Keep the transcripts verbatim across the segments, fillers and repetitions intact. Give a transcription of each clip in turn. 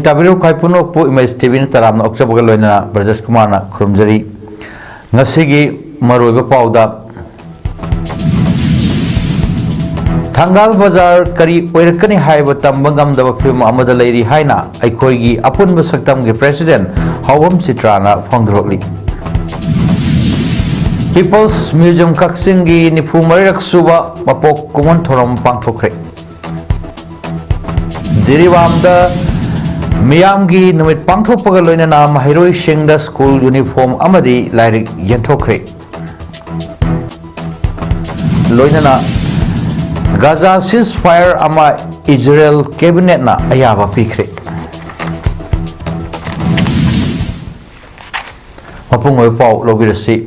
ꯇꯥꯕꯤꯔꯤꯕ ꯈ꯭ꯋꯥꯏ ꯄꯨꯝꯅꯃꯛꯄꯨ ꯏꯃꯦꯖ ꯇꯤꯚꯤꯅ ꯇꯔꯥꯝꯅ ꯑꯣꯛꯆꯕꯒ ꯂꯣꯏꯅꯅ ꯕ꯭ꯔꯖꯦꯁ ꯀꯨꯃꯥꯔꯅ ꯈꯨꯔꯨꯝꯖꯔꯤ꯫ ꯉꯁꯤꯒꯤ ꯃꯔꯨꯑꯣꯏꯕ ꯄꯥꯎꯗ, ꯊꯪꯒꯥꯜ ꯕꯖꯥꯔ ꯀꯔꯤ ꯑꯣꯏꯔꯛꯀꯅꯤ ꯍꯥꯏꯕ ꯇꯝꯕ ꯉꯝꯗꯕ ꯐꯤꯕꯝ ꯑꯃꯗ ꯂꯩꯔꯤ ꯍꯥꯏꯅ ꯑꯩꯈꯣꯏꯒꯤ ꯑꯄꯨꯟꯕ ꯁꯛꯇꯝꯒꯤ ꯄ꯭ꯔꯦꯁꯤꯗꯦꯟ ꯍꯥꯎꯕꯝ ꯆꯤꯇ꯭ꯔꯥꯅ ꯐꯣꯡꯗꯣꯔꯛꯂꯤ꯫ ꯄꯤꯄꯜꯁ ꯃ꯭ꯌꯨꯖꯤꯌꯝ ꯀꯛꯆꯤꯡꯒꯤ ꯅꯤꯐꯨ ꯃꯔꯤꯔꯛ ꯁꯨꯕ ꯃꯄꯣꯛ ꯀꯨꯝꯑꯣꯟ ꯊꯧꯔꯝ ꯄꯥꯡꯊꯣꯛꯈ꯭ꯔꯦ꯫ ꯖꯤꯔꯤꯕꯥꯝꯗ ꯃꯤꯌꯥꯝꯒꯤ ꯅꯨꯃꯤꯠ ꯄꯥꯡꯊꯣꯛꯄꯒ ꯂꯣꯏꯅꯅ ꯃꯍꯩꯔꯣꯏꯁꯤꯡꯗ ꯁ꯭ꯀꯨꯜ ꯌꯨꯅꯤꯐꯣꯔꯝ ꯑꯃꯗꯤ ꯂꯥꯏꯔꯤꯛ ꯌꯦꯟꯊꯣꯛꯈ꯭ꯔꯦ꯫ ꯂꯣꯏꯅꯅ ꯒꯥꯖꯥ ceasefire ꯑꯃ ꯏꯖꯔꯦꯜ ꯀꯦꯕꯤꯅꯦꯠꯅ ꯑꯌꯥꯕ ꯄꯤꯈ꯭ꯔꯦ꯫ ꯃꯄꯨꯡ ꯑꯣꯏꯕ ꯄꯥꯎ ꯂꯧꯕꯤꯔꯁꯤ꯫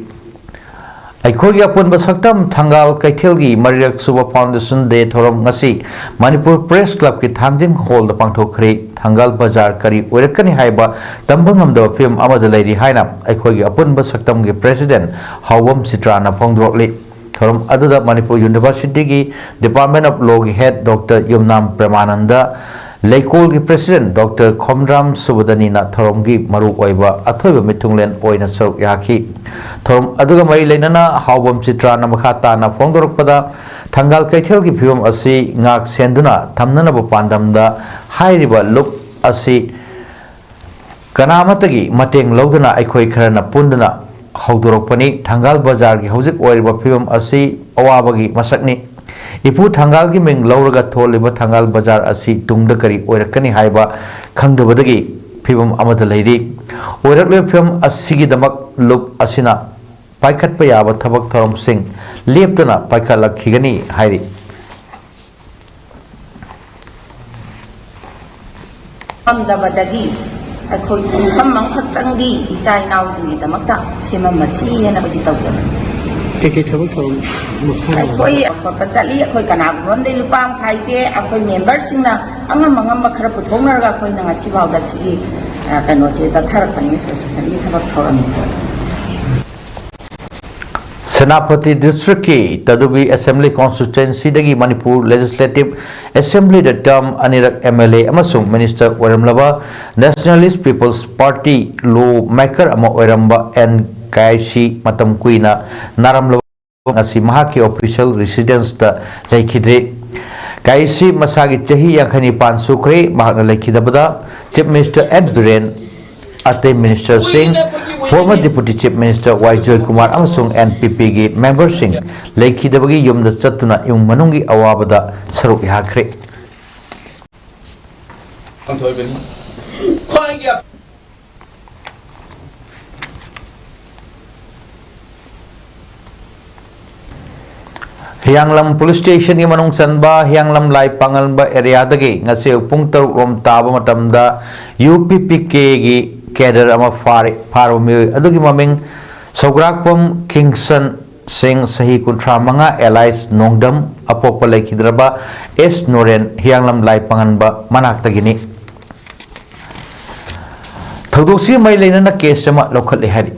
ꯑꯩꯈꯣꯏꯒꯤ ꯑꯄꯨꯟꯕ ꯁꯛꯇꯝ ꯊꯪꯒꯥꯜ ꯀꯩꯊꯦꯜꯒꯤ ꯃꯔꯤꯔꯛ ꯁꯨꯕ Foundation Day ꯊꯧꯔꯝ ꯉꯁꯤ ꯃꯅꯤꯄꯨꯔ ꯄ꯭ꯔꯦꯁ ꯀ꯭ꯂꯕꯀꯤ ꯊꯥꯡꯖꯤꯡ ꯍꯣꯜꯗ ꯄꯥꯡꯊꯣꯛꯈ꯭ꯔꯦ꯫ ꯊꯪꯒꯥꯜ ꯕꯖꯥꯔ ꯀꯔꯤ ꯑꯣꯏꯔꯛꯀꯅꯤ ꯍꯥꯏꯕ ꯇꯝꯕ ꯉꯝꯗꯕ ꯐꯤꯕꯝ ꯑꯃꯗ ꯂꯩꯔꯤ ꯍꯥꯏꯅ ꯑꯩꯈꯣꯏꯒꯤ ꯑꯄꯨꯟꯕ ꯁꯛꯇꯝꯒꯤ ꯄ꯭ꯔꯦꯁꯤꯗꯦꯟ ꯍꯥꯎꯕꯝ ꯆꯤꯇ꯭ꯔꯥꯅ ꯐꯣꯡꯗꯣꯔꯛꯂꯤ꯫ ꯊꯧꯔꯝ ꯑꯗꯨꯗ ꯃꯅꯤꯄꯨꯔ ꯌꯨꯅꯤꯚꯔꯁꯤꯇꯤꯒꯤ Department of Lawꯒꯤ head Doctor Yumnam ꯄ꯭ꯔꯦꯃꯥꯅꯟꯗ, ꯂꯩꯀꯣꯜꯒꯤ president Doctor Khomdram ꯁꯨꯕꯗꯅꯤꯅ ꯊꯧꯔꯝꯒꯤ ꯃꯔꯨꯑꯣꯏꯕ ꯑꯊꯣꯏꯕ ꯃꯤꯊꯨꯡꯂꯦꯟ ꯑꯣꯏꯅ ꯁꯔꯨꯛ ꯌꯥꯈꯤ꯫ ꯊꯧꯔꯝ ꯑꯗꯨꯒ ꯃꯔꯤ ꯂꯩꯅꯅ ꯍꯥꯎꯕꯝ ꯆꯤꯇ꯭ꯔꯥꯅ ꯃꯈꯥ ꯇꯥꯅ ꯐꯣꯡꯗꯣꯔꯛꯄꯗ, ꯊꯪꯒꯥꯜ ꯀꯩꯊꯦꯜꯒꯤ ꯐꯤꯕꯝ ꯑꯁꯤ ꯉꯥꯛ ꯁꯦꯟꯗꯨꯅ ꯊꯝꯅꯅꯕ ꯄꯥꯟꯗꯝꯗ ꯍꯥꯏꯔꯤꯕ ꯂꯨꯞ ꯑꯁꯤ ꯀꯅꯥꯃꯠꯇꯒꯤ ꯃꯇꯦꯡ ꯂꯧꯗꯅ ꯑꯩꯈꯣꯏ ꯈꯔꯅ ꯄꯨꯟꯗꯨꯅ ꯍꯧꯗꯣꯔꯛꯄꯅꯤ꯫ ꯊꯪꯒꯥꯜ ꯕꯖꯥꯔꯒꯤ ꯍꯧꯖꯤꯛ ꯑꯣꯏꯔꯤꯕ ꯐꯤꯕꯝ ꯑꯁꯤ ꯑꯋꯥꯕꯒꯤ ꯃꯁꯛꯅꯤ꯫ ꯏꯄꯨ ꯊꯪꯒꯥꯜꯒꯤ ꯃꯤꯡ ꯂꯧꯔꯒ ꯊꯣꯜꯂꯤꯕ ꯊꯪꯒꯥꯜ ꯕꯖꯥꯔ ꯑꯁꯤ ꯇꯨꯡꯗ ꯀꯔꯤ ꯑꯣꯏꯔꯛꯀꯅꯤ ꯍꯥꯏꯕ ꯈꯪꯗꯕꯗꯒꯤ ꯐꯤꯕꯝ ꯑꯃꯗ ꯂꯩꯔꯤ꯫ ꯑꯣꯏꯔꯛꯂꯤꯕ ꯐꯤꯕꯝ ꯑꯁꯤꯒꯤꯗꯃꯛ ꯂꯨꯞ ꯑꯁꯤꯅ ꯄꯥꯏꯈꯠꯄ ꯌꯥꯕ ꯊꯕꯛ ꯊꯧꯔꯝꯁꯤꯡ ꯂꯦꯞꯇꯅ ꯄꯥꯏꯈꯠꯂꯛꯈꯤꯒꯅꯤ ꯍꯥꯏꯔꯤ꯫ ꯉꯝꯗꯕꯗꯒꯤ ꯑꯩꯈꯣꯏ ꯄꯨꯡꯐꯝ ꯑꯃꯈꯛꯇꯪꯗꯤ ꯏꯆꯥ ꯏꯅꯥꯎꯁꯤꯡꯒꯤꯗꯃꯛꯇ ꯁꯦꯝꯃꯝꯃꯁꯤ ꯍꯥꯏꯅ ꯍꯧꯖꯤꯛ ꯇꯧꯖꯕꯅꯤ꯫ ꯀꯩꯀꯩ ꯊꯕꯛ ꯊꯧꯔꯝ ꯃꯈꯥ ꯑꯩꯈꯣꯏ ꯈꯣꯠꯄ ꯆꯠꯂꯤ꯫ ꯑꯩꯈꯣꯏ ꯀꯅꯥꯒꯨꯝꯕ ꯑꯃꯗꯤ ꯂꯨꯄꯥ ꯑꯃ ꯈꯥꯏꯗꯦ꯫ ꯑꯩꯈꯣꯏ ꯃꯦꯝꯕꯔꯁꯤꯡꯅ ꯑꯉꯝ ꯑꯉꯝꯕ ꯈꯔ ꯄꯨꯊꯣꯛꯅꯔꯒ ꯑꯩꯈꯣꯏꯅ ꯉꯁꯤꯐꯥꯎꯗ ꯁꯤꯒꯤ, ꯑ, ꯀꯩꯅꯣꯁꯦ ꯆꯠꯊꯔꯛꯄꯅꯤ, associationꯒꯤ ꯊꯕꯛ ꯊꯧꯔꯝꯁꯦ꯫ ꯁꯦꯅꯥꯄꯇꯤ ꯗꯤꯁꯇ꯭ꯔꯤꯛꯀꯤ ꯇꯗꯨꯕꯤ ꯑꯦꯁꯦꯝꯕ꯭ꯂꯤ ꯀꯣꯟꯁꯇꯤꯇ꯭ꯋꯦꯟꯁꯤꯗꯒꯤ ꯃꯅꯤꯄꯨꯔ ꯂꯦꯖꯤꯁꯂꯦꯇꯤꯚ ꯑꯦꯁꯦꯝꯕ꯭ꯂꯤꯗ ꯇꯔꯝ ꯑꯅꯤꯔꯛ ꯑꯦꯝ ꯑꯦꯜ ꯑꯦ ꯑꯃꯁꯨꯡ ꯃꯤꯅꯤꯁꯇꯔ ꯑꯣꯏꯔꯝꯂꯕ ꯅꯦꯁꯅꯦꯂꯤꯁ ꯄꯤꯄꯜꯁ ꯄꯥꯔꯇꯤ ꯂꯣ ꯃꯦꯀꯔ ꯑꯃ ꯑꯣꯏꯔꯝꯕ ꯑꯦꯟ ꯀꯥꯏꯁꯤ ꯃꯇꯝ ꯀꯨꯏꯅ ꯅꯥꯔꯝꯂꯕ ꯉꯁꯤ ꯃꯍꯥꯛꯀꯤ ꯑꯣꯐꯤꯁꯤꯌꯦꯜ ꯔꯤꯁꯤꯗꯦꯟꯁꯇ ꯂꯩꯈꯤꯗ꯭ꯔꯦ꯫ ꯀꯥꯏꯁꯤ ꯃꯁꯥꯒꯤ ꯆꯍꯤ ꯌꯥꯡꯈꯩ ꯅꯤꯄꯥꯟ ꯁꯨꯈ꯭ꯔꯦ꯫ ꯃꯍꯥꯛꯅ ꯂꯩꯈꯤꯗꯕꯗ ꯆꯤꯐ ꯃꯤꯅꯤꯁꯇꯔ ꯑꯦꯟ ꯕꯤꯔꯦꯟ, ꯑꯇꯩ ꯃꯤꯅꯤꯁꯇꯔꯁꯤꯡ, ꯐꯣꯔꯃꯔ ꯗꯤꯄꯨꯇꯤ ꯆꯤꯐ ꯃꯤꯅꯤꯁꯇꯔ ꯋꯥꯏ ꯖꯣꯏꯀꯨꯃꯥꯔ ꯑꯃꯁꯨꯡ ꯑꯦꯟ ꯄꯤ ꯄꯤꯒꯤ ꯃꯦꯝꯕꯔꯁꯤꯡ ꯂꯩꯈꯤꯗꯕꯒꯤ ꯌꯨꯝꯗ ꯆꯠꯇꯨꯅ ꯏꯃꯨꯡ ꯃꯅꯨꯡꯒꯤ ꯑꯋꯥꯕꯗ ꯁꯔꯨꯛ ꯌꯥꯈ꯭ꯔꯦ꯫ ꯄꯥꯡꯊꯣꯛꯏꯕꯅꯤ꯫ ꯈ꯭ꯋꯥꯏꯒꯤ ꯍꯤꯌꯥꯡꯂꯝ ꯄꯨꯂꯤꯁ ꯁ꯭ꯇꯦꯁꯟꯒꯤ ꯃꯅꯨꯡ ꯆꯟꯕ ꯍꯤꯌꯥꯡꯂꯝ ꯂꯥꯏ ꯄꯥꯡꯉꯟꯕ ꯑꯦꯔꯤꯌꯥꯗꯒꯤ ꯉꯁꯤ ꯄꯨꯡ ꯇꯔꯨꯛ ꯔꯣꯝ ꯇꯥꯕ ꯃꯇꯝꯗ ꯌꯨ ꯄꯤ ꯄꯤ ꯀꯦꯒꯤ ꯀꯦꯗꯔ ꯑꯃ ꯐꯥꯔꯦ꯫ ꯐꯥꯔꯕ ꯃꯤꯑꯣꯏ ꯑꯗꯨꯒꯤ ꯃꯃꯤꯡ ꯁꯧꯒ꯭ꯔꯥꯛꯄꯝ ꯀꯤꯡꯁꯟ ꯁꯤꯡ, ꯆꯍꯤ ꯀꯨꯟꯊ꯭ꯔꯥ ꯃꯉꯥ, ꯑꯦꯂꯥꯏꯁ ꯅꯣꯡꯗꯝ, ꯑꯄꯣꯛꯄ ꯂꯩꯈꯤꯗ꯭ꯔꯕ ꯑꯦꯁ ꯅꯣꯔꯦꯟ, ꯍꯤꯌꯥꯡꯂꯝ ꯂꯥꯏ ꯄꯥꯡꯉꯟꯕ ꯃꯅꯥꯛꯇꯒꯤꯅꯤ꯫ ꯊꯧꯗꯣꯛꯁꯤꯒ ꯃꯔꯤ ꯂꯩꯅꯅ ꯀꯦꯁ ꯑꯃ ꯂꯧꯈꯠꯂꯦ ꯍꯥꯏꯔꯤ꯫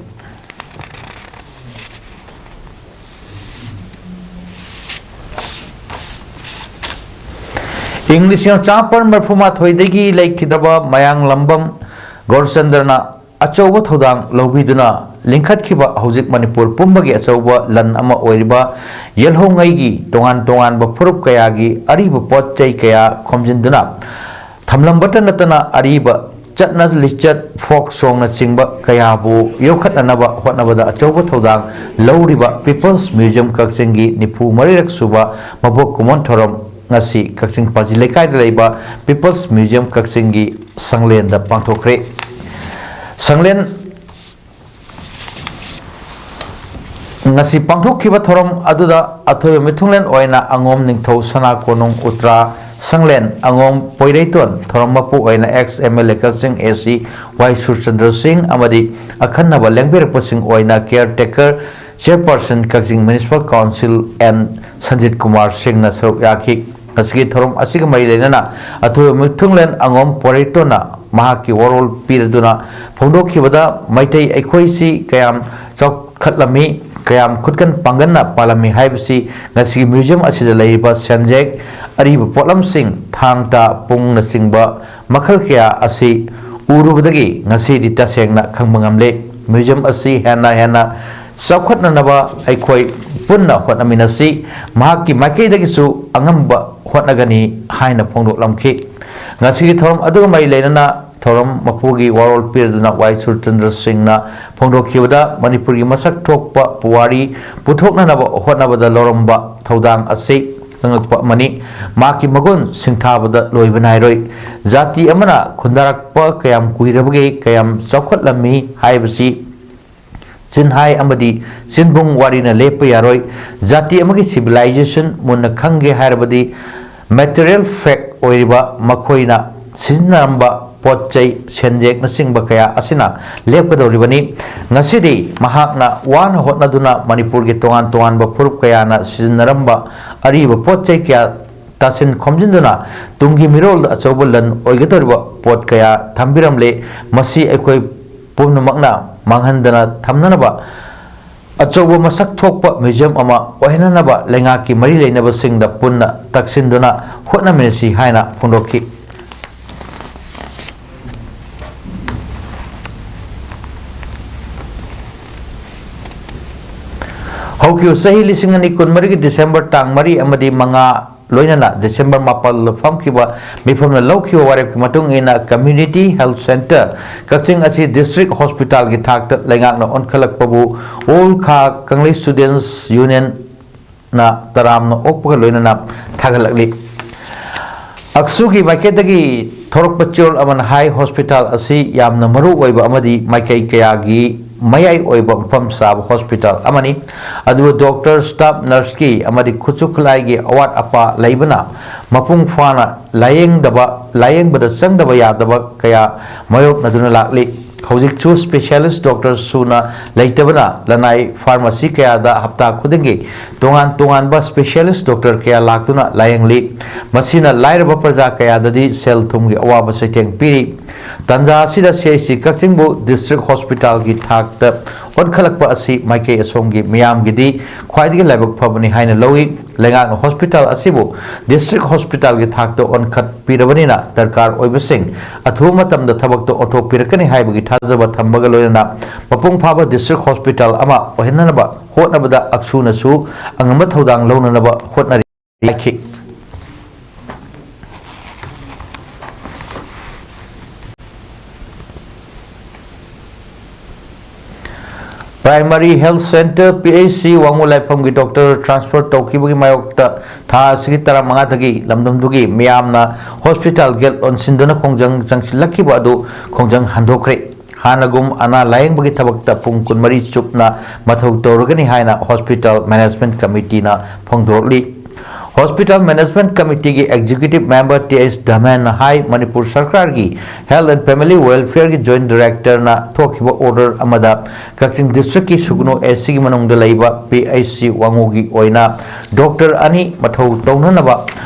ꯏꯪ ꯂꯤꯁꯤꯡ ꯑꯃ ꯆꯥꯃꯥꯄꯟ ꯃꯔꯤꯐꯨ ꯃꯥꯊꯣꯏꯗꯒꯤ ꯂꯩꯈꯤꯗ꯭ꯔꯕ ꯃꯌꯥꯡꯂꯝꯕꯝ ꯒꯧꯔꯆꯟꯗ꯭ꯔꯅ ꯑꯆꯧꯕ ꯊꯧꯗꯥꯡ ꯂꯧꯕꯤꯗꯨꯅ ꯂꯤꯡꯈꯠꯈꯤꯕ ꯍꯧꯖꯤꯛ ꯃꯅꯤꯄꯨꯔ ꯄꯨꯝꯕꯒꯤ ꯑꯆꯧꯕ ꯂꯟ ꯑꯃ ꯑꯣꯏꯔꯤꯕ ꯌꯦꯜꯍꯧꯉꯩꯒꯤ ꯇꯣꯉꯥꯟ ꯇꯣꯉꯥꯟꯕ ꯐꯨꯔꯨꯞ ꯀꯌꯥꯒꯤ ꯑꯔꯤꯕ ꯄꯣꯠ ꯆꯩ ꯀꯌꯥ ꯈꯣꯝꯖꯤꯟꯗꯨꯅ ꯊꯝꯂꯝꯕꯇ ꯅꯠꯇꯅ ꯑꯔꯤꯕ ꯆꯠꯅ ꯂꯤꯆꯠ, ꯐꯣꯛ ꯁꯣꯡꯅꯆꯤꯡꯕ ꯀꯌꯥꯕꯨ ꯌꯣꯛꯈꯠꯅꯅꯕ ꯍꯣꯠꯅꯕꯗ ꯑꯆꯧꯕ ꯊꯧꯗꯥꯡ ꯂꯧꯔꯤꯕ ꯄꯤꯄꯜꯁ ꯃ꯭ꯌꯨꯖꯤꯌꯝ ꯀꯛꯆꯤꯡꯒꯤ ꯅꯤꯐꯨ ꯃꯔꯤꯔꯛ ꯁꯨꯕ ꯃꯄꯣꯛ ꯀꯨꯝꯑꯣꯟ ꯊꯧꯔꯝ ꯉꯁꯤ ꯀꯛꯆꯤꯡ ꯄꯥꯖꯤ ꯂꯩꯀꯥꯏꯗ ꯂꯩꯕ ꯄꯤꯄꯜꯁ ꯃ꯭ꯌꯨꯖꯤꯌꯝ ꯀꯛꯆꯤꯡꯒꯤ ꯁꯪꯂꯦꯟꯗ ꯄꯥꯡꯊꯣꯛꯈ꯭ꯔꯦ꯫ ꯁꯪꯂꯦꯟ ꯉꯁꯤ ꯄꯥꯡꯊꯣꯛꯈꯤꯕ ꯊꯧꯔꯝ ꯑꯗꯨꯗ ꯑꯊꯣꯏꯕ ꯃꯤꯊꯨꯡꯂꯦꯟ ꯑꯣꯏꯅ ꯑꯉꯣꯝ ꯅꯤꯡꯊꯧ ꯁꯅꯥ ꯀꯣꯅꯨꯡ ꯎꯇ꯭ꯔꯥ ꯁꯪꯂꯦꯟ ꯑꯉꯣꯝ ꯄꯣꯏꯔꯩꯇꯣꯟ, ꯊꯧꯔꯝ ꯃꯄꯨ ꯑꯣꯏꯅ ex M L A Kakching A C ꯋꯥꯏ ꯁꯨꯔꯆꯟꯗ꯭ꯔ ꯁꯤꯡ ꯑꯃꯗꯤ ꯑꯈꯟꯅꯕ ꯂꯦꯡꯕꯤꯔꯛꯄꯁꯤꯡ ꯑꯣꯏꯅ caretaker chairperson ꯀꯛꯆꯤꯡ Municipal Council N Sanjit Kumar ꯁꯤꯡꯅ ꯁꯔꯨꯛ ꯌꯥꯈꯤ꯫ ꯉꯁꯤꯒꯤ ꯊꯧꯔꯝ ꯑꯁꯤꯒ ꯃꯔꯤ ꯂꯩꯅꯅ ꯑꯊꯣꯏꯕ ꯃꯤꯊꯨꯡꯂꯦꯟ ꯑꯉꯣꯝ ꯄꯣꯏꯔꯩꯇꯣꯟꯅ ꯃꯍꯥꯛꯀꯤ ꯋꯥꯔꯣꯜ ꯄꯤꯔꯗꯨꯅ ꯐꯣꯡꯗꯣꯛꯈꯤꯕꯗ, ꯃꯩꯇꯩ ꯑꯩꯈꯣꯏꯁꯤ ꯀꯌꯥꯝ ꯆꯥꯎꯈꯠꯂꯝꯃꯤ, ꯀꯌꯥꯝ ꯈꯨꯠꯀꯟ ꯄꯥꯡꯒꯟꯅ ꯄꯥꯜꯂꯝꯃꯤ ꯍꯥꯏꯕꯁꯤ ꯉꯁꯤꯒꯤ museum ꯑꯁꯤꯗ ꯂꯩꯔꯤꯕ ꯁꯦꯟꯖꯦꯛ, ꯑꯔꯤꯕ ꯄꯣꯠꯂꯝꯁꯤꯡ, ꯊꯥꯡ ꯇꯥ, ꯄꯨꯡꯅꯆꯤꯡꯕ ꯃꯈꯜ ꯀꯌꯥ ꯑꯁꯤ ꯎꯔꯨꯕꯗꯒꯤ ꯉꯁꯤꯗꯤ ꯇꯁꯦꯡꯅ ꯈꯪꯕ ꯉꯝꯂꯦ꯫ Museum ꯑꯁꯤ ꯍꯦꯟꯅ ꯍꯦꯟꯅ ꯆꯥꯎꯈꯠꯅꯅꯕ ꯑꯩꯈꯣꯏ ꯄꯨꯟꯅ ꯍꯣꯠꯅꯃꯤꯟꯅꯁꯤ꯫ ꯃꯍꯥꯛꯀꯤ ꯃꯥꯏꯀꯩꯗꯒꯤꯁꯨ ꯑꯉꯝꯕ ꯍꯣꯠꯅꯒꯅꯤ ꯍꯥꯏꯅ ꯐꯣꯡꯗꯣꯛꯂꯝꯈꯤ꯫ ꯉꯁꯤꯒꯤ ꯊꯧꯔꯝ ꯑꯗꯨꯒ ꯃꯔꯤ ꯂꯩꯅꯅ ꯊꯧꯔꯝ ꯃꯄꯨꯒꯤ ꯋꯥꯔꯣꯜ ꯄꯤꯔꯗꯨꯅ ꯋꯥꯏ ꯁꯨꯔꯆꯟꯗ꯭ꯔ ꯁꯤꯡꯅ ꯐꯣꯡꯗꯣꯛꯈꯤꯕꯗ, ꯃꯅꯤꯄꯨꯔꯒꯤ ꯃꯁꯛ ꯊꯣꯛꯄ ꯄꯨꯋꯥꯔꯤ ꯄꯨꯊꯣꯛꯅꯅꯕ ꯍꯣꯠꯅꯕꯗ ꯂꯧꯔꯝꯕ ꯊꯧꯗꯥꯡ ꯑꯁꯤ ꯉꯛꯄ ꯑꯃꯅꯤ꯫ ꯃꯍꯥꯛꯀꯤ ꯃꯒꯨꯟ ꯁꯤꯡꯊꯥꯕꯗ ꯂꯣꯏꯕ ꯅꯥꯏꯔꯣꯏ꯫ ꯖꯥꯇꯤ ꯑꯃꯅ ꯈꯨꯟꯗꯥꯔꯛꯄ ꯀꯌꯥꯝ ꯀꯨꯏꯔꯕꯒꯦ, ꯀꯌꯥꯝ ꯆꯥꯎꯈꯠꯂꯝꯃꯤ ꯍꯥꯏꯕꯁꯤ ꯆꯤꯟꯍꯥꯏ ꯑꯃꯗꯤ ꯆꯤꯟꯕꯨꯡ ꯋꯥꯔꯤꯅ ꯂꯦꯞꯄ ꯌꯥꯔꯣꯏ꯫ ꯖꯥꯇꯤ ꯑꯃꯒꯤ civilization ꯃꯨꯟꯅ ꯈꯪꯒꯦ ꯍꯥꯏꯔꯕꯗꯤ material fact ꯑꯣꯏꯔꯤꯕ ꯃꯈꯣꯏꯅ ꯁꯤꯖꯤꯟꯅꯔꯝꯕ ꯄꯣꯠ ꯆꯩ, ꯁꯦꯟꯖꯦꯛꯅꯆꯤꯡꯕ ꯀꯌꯥ ꯑꯁꯤꯅ ꯂꯦꯞꯀꯗꯧꯔꯤꯕꯅꯤ꯫ ꯉꯁꯤꯗꯤ ꯃꯍꯥꯛꯅ ꯋꯥꯅ ꯍꯣꯠꯅꯗꯨꯅ ꯃꯅꯤꯄꯨꯔꯒꯤ ꯇꯣꯉꯥꯟ ꯇꯣꯉꯥꯟꯕ ꯐꯨꯔꯨꯞ ꯀꯌꯥꯅ ꯁꯤꯖꯤꯟꯅꯔꯝꯕ ꯑꯔꯤꯕ ꯄꯣꯠ ꯆꯩ ꯀꯌꯥ ꯇꯥꯁꯤꯟ ꯈꯣꯝꯖꯤꯟꯗꯨꯅ ꯇꯨꯡꯒꯤ ꯃꯤꯔꯣꯜꯗ ꯑꯆꯧꯕ ꯂꯟ ꯑꯣꯏꯒꯗꯧꯔꯤꯕ ꯄꯣꯠ ꯀꯌꯥ ꯊꯝꯕꯤꯔꯝꯂꯦ꯫ ꯃꯁꯤ ꯑꯩꯈꯣꯏ ꯄꯨꯝꯅꯃꯛꯅ ꯃꯥꯡꯍꯟꯗꯅ ꯊꯝꯅꯅꯕ ꯑꯆꯧꯕ ꯃꯁꯛ ꯊꯣꯛꯄ museum ꯑꯃ ꯑꯣꯏꯍꯟꯅꯅꯕ ꯂꯩꯉꯥꯛꯀꯤ ꯃꯔꯤ ꯂꯩꯅꯕꯁꯤꯡꯗ ꯄꯨꯟꯅ ꯇꯛꯁꯤꯟꯗꯨꯅ ꯍꯣꯠꯅꯃꯤꯟꯅꯁꯤ ꯍꯥꯏꯅ ꯐꯣꯡꯗꯣꯛꯈꯤ꯫ ꯍꯧꯈꯤꯕ ꯆꯍꯤ ꯂꯤꯁꯤꯡ ꯑꯅꯤ ꯀꯨꯟꯃꯔꯤꯒꯤ December ꯇꯥꯡ ꯃꯔꯤ ꯑꯃꯗꯤ ꯃꯉꯥ ꯂꯣꯏꯅꯅ December ꯃꯥꯄꯜꯗ ꯐꯝꯈꯤꯕ ꯃꯤꯐꯝꯅ ꯂꯧꯈꯤꯕ ꯋꯥꯔꯦꯞꯀꯤ ꯃꯇꯨꯡ ꯏꯟꯅ Community Health Centre ꯀꯛꯆꯤꯡ ꯑꯁꯤ district hospitalꯒꯤ ꯊꯥꯛꯇ ꯂꯩꯉꯥꯛꯅ ꯑꯣꯟꯈꯠꯂꯛꯄꯕꯨ All Kha Kangleish Students Unionꯅ ꯇꯔꯥꯝꯅ ꯑꯣꯛꯄꯒ ꯂꯣꯏꯅꯅ ꯊꯥꯒꯠꯂꯛꯂꯤ꯫ ꯑꯛꯁꯨꯒꯤ ꯃꯥꯏꯀꯩꯗꯒꯤ ꯊꯣꯔꯛꯄ ꯆꯦꯔꯣꯜ ꯑꯃꯅ ꯍꯥꯏ, hospital ꯑꯁꯤ ꯌꯥꯝꯅ ꯃꯔꯨ ꯑꯣꯏꯕ ꯑꯃꯗꯤ ꯃꯥꯏꯀꯩ ꯀꯌꯥꯒꯤ ꯃꯌꯥꯏ ꯑꯣꯏꯕ ꯃꯐꯝ ꯆꯥꯕ hospital ꯑꯃꯅꯤ꯫ ꯑꯗꯨꯕꯨ doctor, staff, nurseꯀꯤ ꯑꯃꯗꯤ ꯈꯨꯠꯁꯨ ꯈꯨꯠꯂꯥꯏꯒꯤ ꯑꯋꯥꯠ ꯑꯄꯥ ꯂꯩꯕꯅ ꯃꯄꯨꯡ ꯐꯥꯅ ꯂꯥꯌꯦꯡꯗꯕ, ꯂꯥꯌꯦꯡꯕꯗ ꯆꯪꯗꯕ ꯌꯥꯗꯕ ꯀꯌꯥ ꯃꯥꯌꯣꯛꯅꯗꯨꯅ ꯂꯥꯛꯂꯤ꯫ ꯍꯧꯖꯤꯛꯁꯨ specialist doctor ꯁꯨꯅ ꯂꯩꯇꯕꯅ ꯂꯅꯥꯏ pharmacy ꯀꯌꯥꯗ ꯍꯞꯇꯥ ꯈꯨꯗꯤꯡꯒꯤ ꯇꯣꯉꯥꯟ ꯇꯣꯉꯥꯟꯕ specialist doctor ꯀꯌꯥ ꯂꯥꯛꯇꯨꯅ ꯂꯥꯌꯦꯡꯂꯤ꯫ ꯃꯁꯤꯅ ꯂꯥꯏꯔꯕ ꯄ꯭ꯔꯖꯥ ꯀꯌꯥꯗꯗꯤ ꯁꯦꯜ ꯊꯨꯝꯒꯤ ꯑꯋꯥꯕ ꯆꯩꯊꯦꯡ ꯄꯤꯔꯤ꯫ ꯇꯥꯟꯖꯥ ꯑꯁꯤꯗ ꯁꯤ ꯑꯩꯆ ꯁꯤ ꯀꯛꯆꯤꯡꯕꯨ ꯗꯤꯁꯇ꯭ꯔꯤꯛ ꯍꯣꯁꯄꯤꯇꯥꯜꯒꯤ ꯊꯥꯛꯇ ꯑꯣꯟꯈꯠꯂꯛꯄ ꯑꯁꯤ ꯃꯥꯏꯀꯩ ꯑꯁꯣꯝꯒꯤ ꯃꯤꯌꯥꯝꯒꯤꯗꯤ ꯈ꯭ꯋꯥꯏꯗꯒꯤ ꯂꯥꯏꯕꯛ ꯐꯕꯅꯤ ꯍꯥꯏꯅ ꯂꯧꯏ꯫ ꯂꯩꯉꯥꯛꯅ ꯍꯣꯁꯄꯤꯇꯥꯜ ꯑꯁꯤꯕꯨ ꯗꯤꯁꯇ꯭ꯔꯤꯛ ꯍꯣꯁꯄꯤꯇꯥꯜꯒꯤ ꯊꯥꯛꯇ ꯑꯣꯟꯈꯠꯄꯤꯔꯕꯅꯤꯅ ꯗꯔꯀꯥꯔ ꯑꯣꯏꯕꯁꯤꯡ ꯑꯊꯨꯕ ꯃꯇꯝꯗ ꯊꯕꯛꯇ ꯑꯣꯟꯊꯣꯛꯄꯤꯔꯛꯀꯅꯤ ꯍꯥꯏꯕꯒꯤ ꯊꯥꯖꯕ ꯊꯝꯕꯒ ꯂꯣꯏꯅꯅ ꯃꯄꯨꯡ ꯐꯥꯕ ꯗꯤꯁꯇ꯭ꯔꯤꯛ ꯍꯣꯁꯄꯤꯇꯥꯜ ꯑꯃ ꯑꯣꯏꯍꯟꯅꯅꯕ ꯍꯣꯠꯅꯕꯗ ꯑꯛꯁꯨꯅꯁꯨ ꯑꯉꯝꯕ ꯊꯧꯗꯥꯡ ꯂꯧꯅꯅꯕ ꯍꯣꯠꯅꯔꯤ ꯍꯥꯏꯈꯤ꯫ Primary health centre, P H C, ꯋꯥꯡꯉꯨ ꯂꯥꯏꯐꯝꯒꯤ ꯗꯣꯛꯇꯔ ꯇ꯭ꯔꯥꯟꯁꯐꯔ ꯇꯧꯈꯤꯕꯒꯤ ꯃꯥꯌꯣꯛꯇ ꯊꯥ ꯑꯁꯤꯒꯤ ꯇꯔꯥꯃꯉꯥꯗꯒꯤ ꯂꯝꯗꯝꯗꯨꯒꯤ ꯃꯤꯌꯥꯝꯅ ꯍꯣꯁꯄꯤꯇꯥꯜ ꯒꯦꯠ ꯂꯣꯟꯁꯤꯟꯗꯨꯅ ꯈꯣꯡꯖꯪ ꯆꯪꯁꯤꯜꯂꯛꯈꯤꯕ ꯑꯗꯨ ꯈꯣꯡꯖꯪ ꯍꯟꯗꯣꯛꯈ꯭ꯔꯦ꯫ ꯍꯥꯟꯅꯒꯨꯝ ꯑꯅꯥ ꯂꯥꯌꯦꯡꯕꯒꯤ ꯊꯕꯛꯇ ꯄꯨꯡ ꯀꯨꯟꯃꯔꯤ ꯆꯨꯞꯅ ꯃꯊꯧ ꯇꯧꯔꯒꯅꯤ ꯍꯥꯏꯅ ꯍꯣꯁꯄꯤꯇꯥꯜ ꯃꯦꯅꯦꯖꯃꯦꯟꯠ ꯀꯃꯤꯇꯤꯅ ꯐꯣꯡꯗꯣꯔꯛꯂꯤ꯫ ꯍꯣꯁꯄꯤꯇꯥꯜ ꯃꯦꯅꯦꯖꯃꯦꯟꯠ ꯀꯃꯤꯇꯤꯒꯤ ꯑꯦꯛꯖꯤꯀ꯭ꯌꯨꯇꯤꯚ ꯃꯦꯝꯕꯔ ꯇꯤ ꯑꯩꯆ ꯙꯃꯦꯟꯅ ꯍꯥꯏ, ꯃꯅꯤꯄꯨꯔ ꯁꯔꯀꯥꯔꯒꯤ ꯍꯦꯜꯊ ꯑꯦꯟ ꯐꯦꯃꯤꯂꯤ ꯋꯦꯜꯐꯤꯌꯔꯒꯤ ꯖꯣꯏꯟꯠ ꯗꯥꯏꯔꯦꯛꯇꯔꯅ ꯊꯣꯛꯈꯤꯕ ꯑꯣꯔꯗꯔ ꯑꯃꯗ ꯀꯛꯆꯤꯡ ꯗꯤꯁꯇ꯭ꯔꯤꯛꯀꯤ ꯁꯨꯒꯅꯨ ꯑꯦ ꯁꯤꯒꯤ ꯃꯅꯨꯡꯗ ꯂꯩꯕ ꯄꯤ ꯑꯩꯆ ꯁꯤ ꯋꯥꯉꯨꯒꯤ ꯑꯣꯏꯅ ꯗꯣꯛꯇꯔ ꯑꯅꯤ ꯃꯊꯧ ꯇꯧꯅꯅꯕ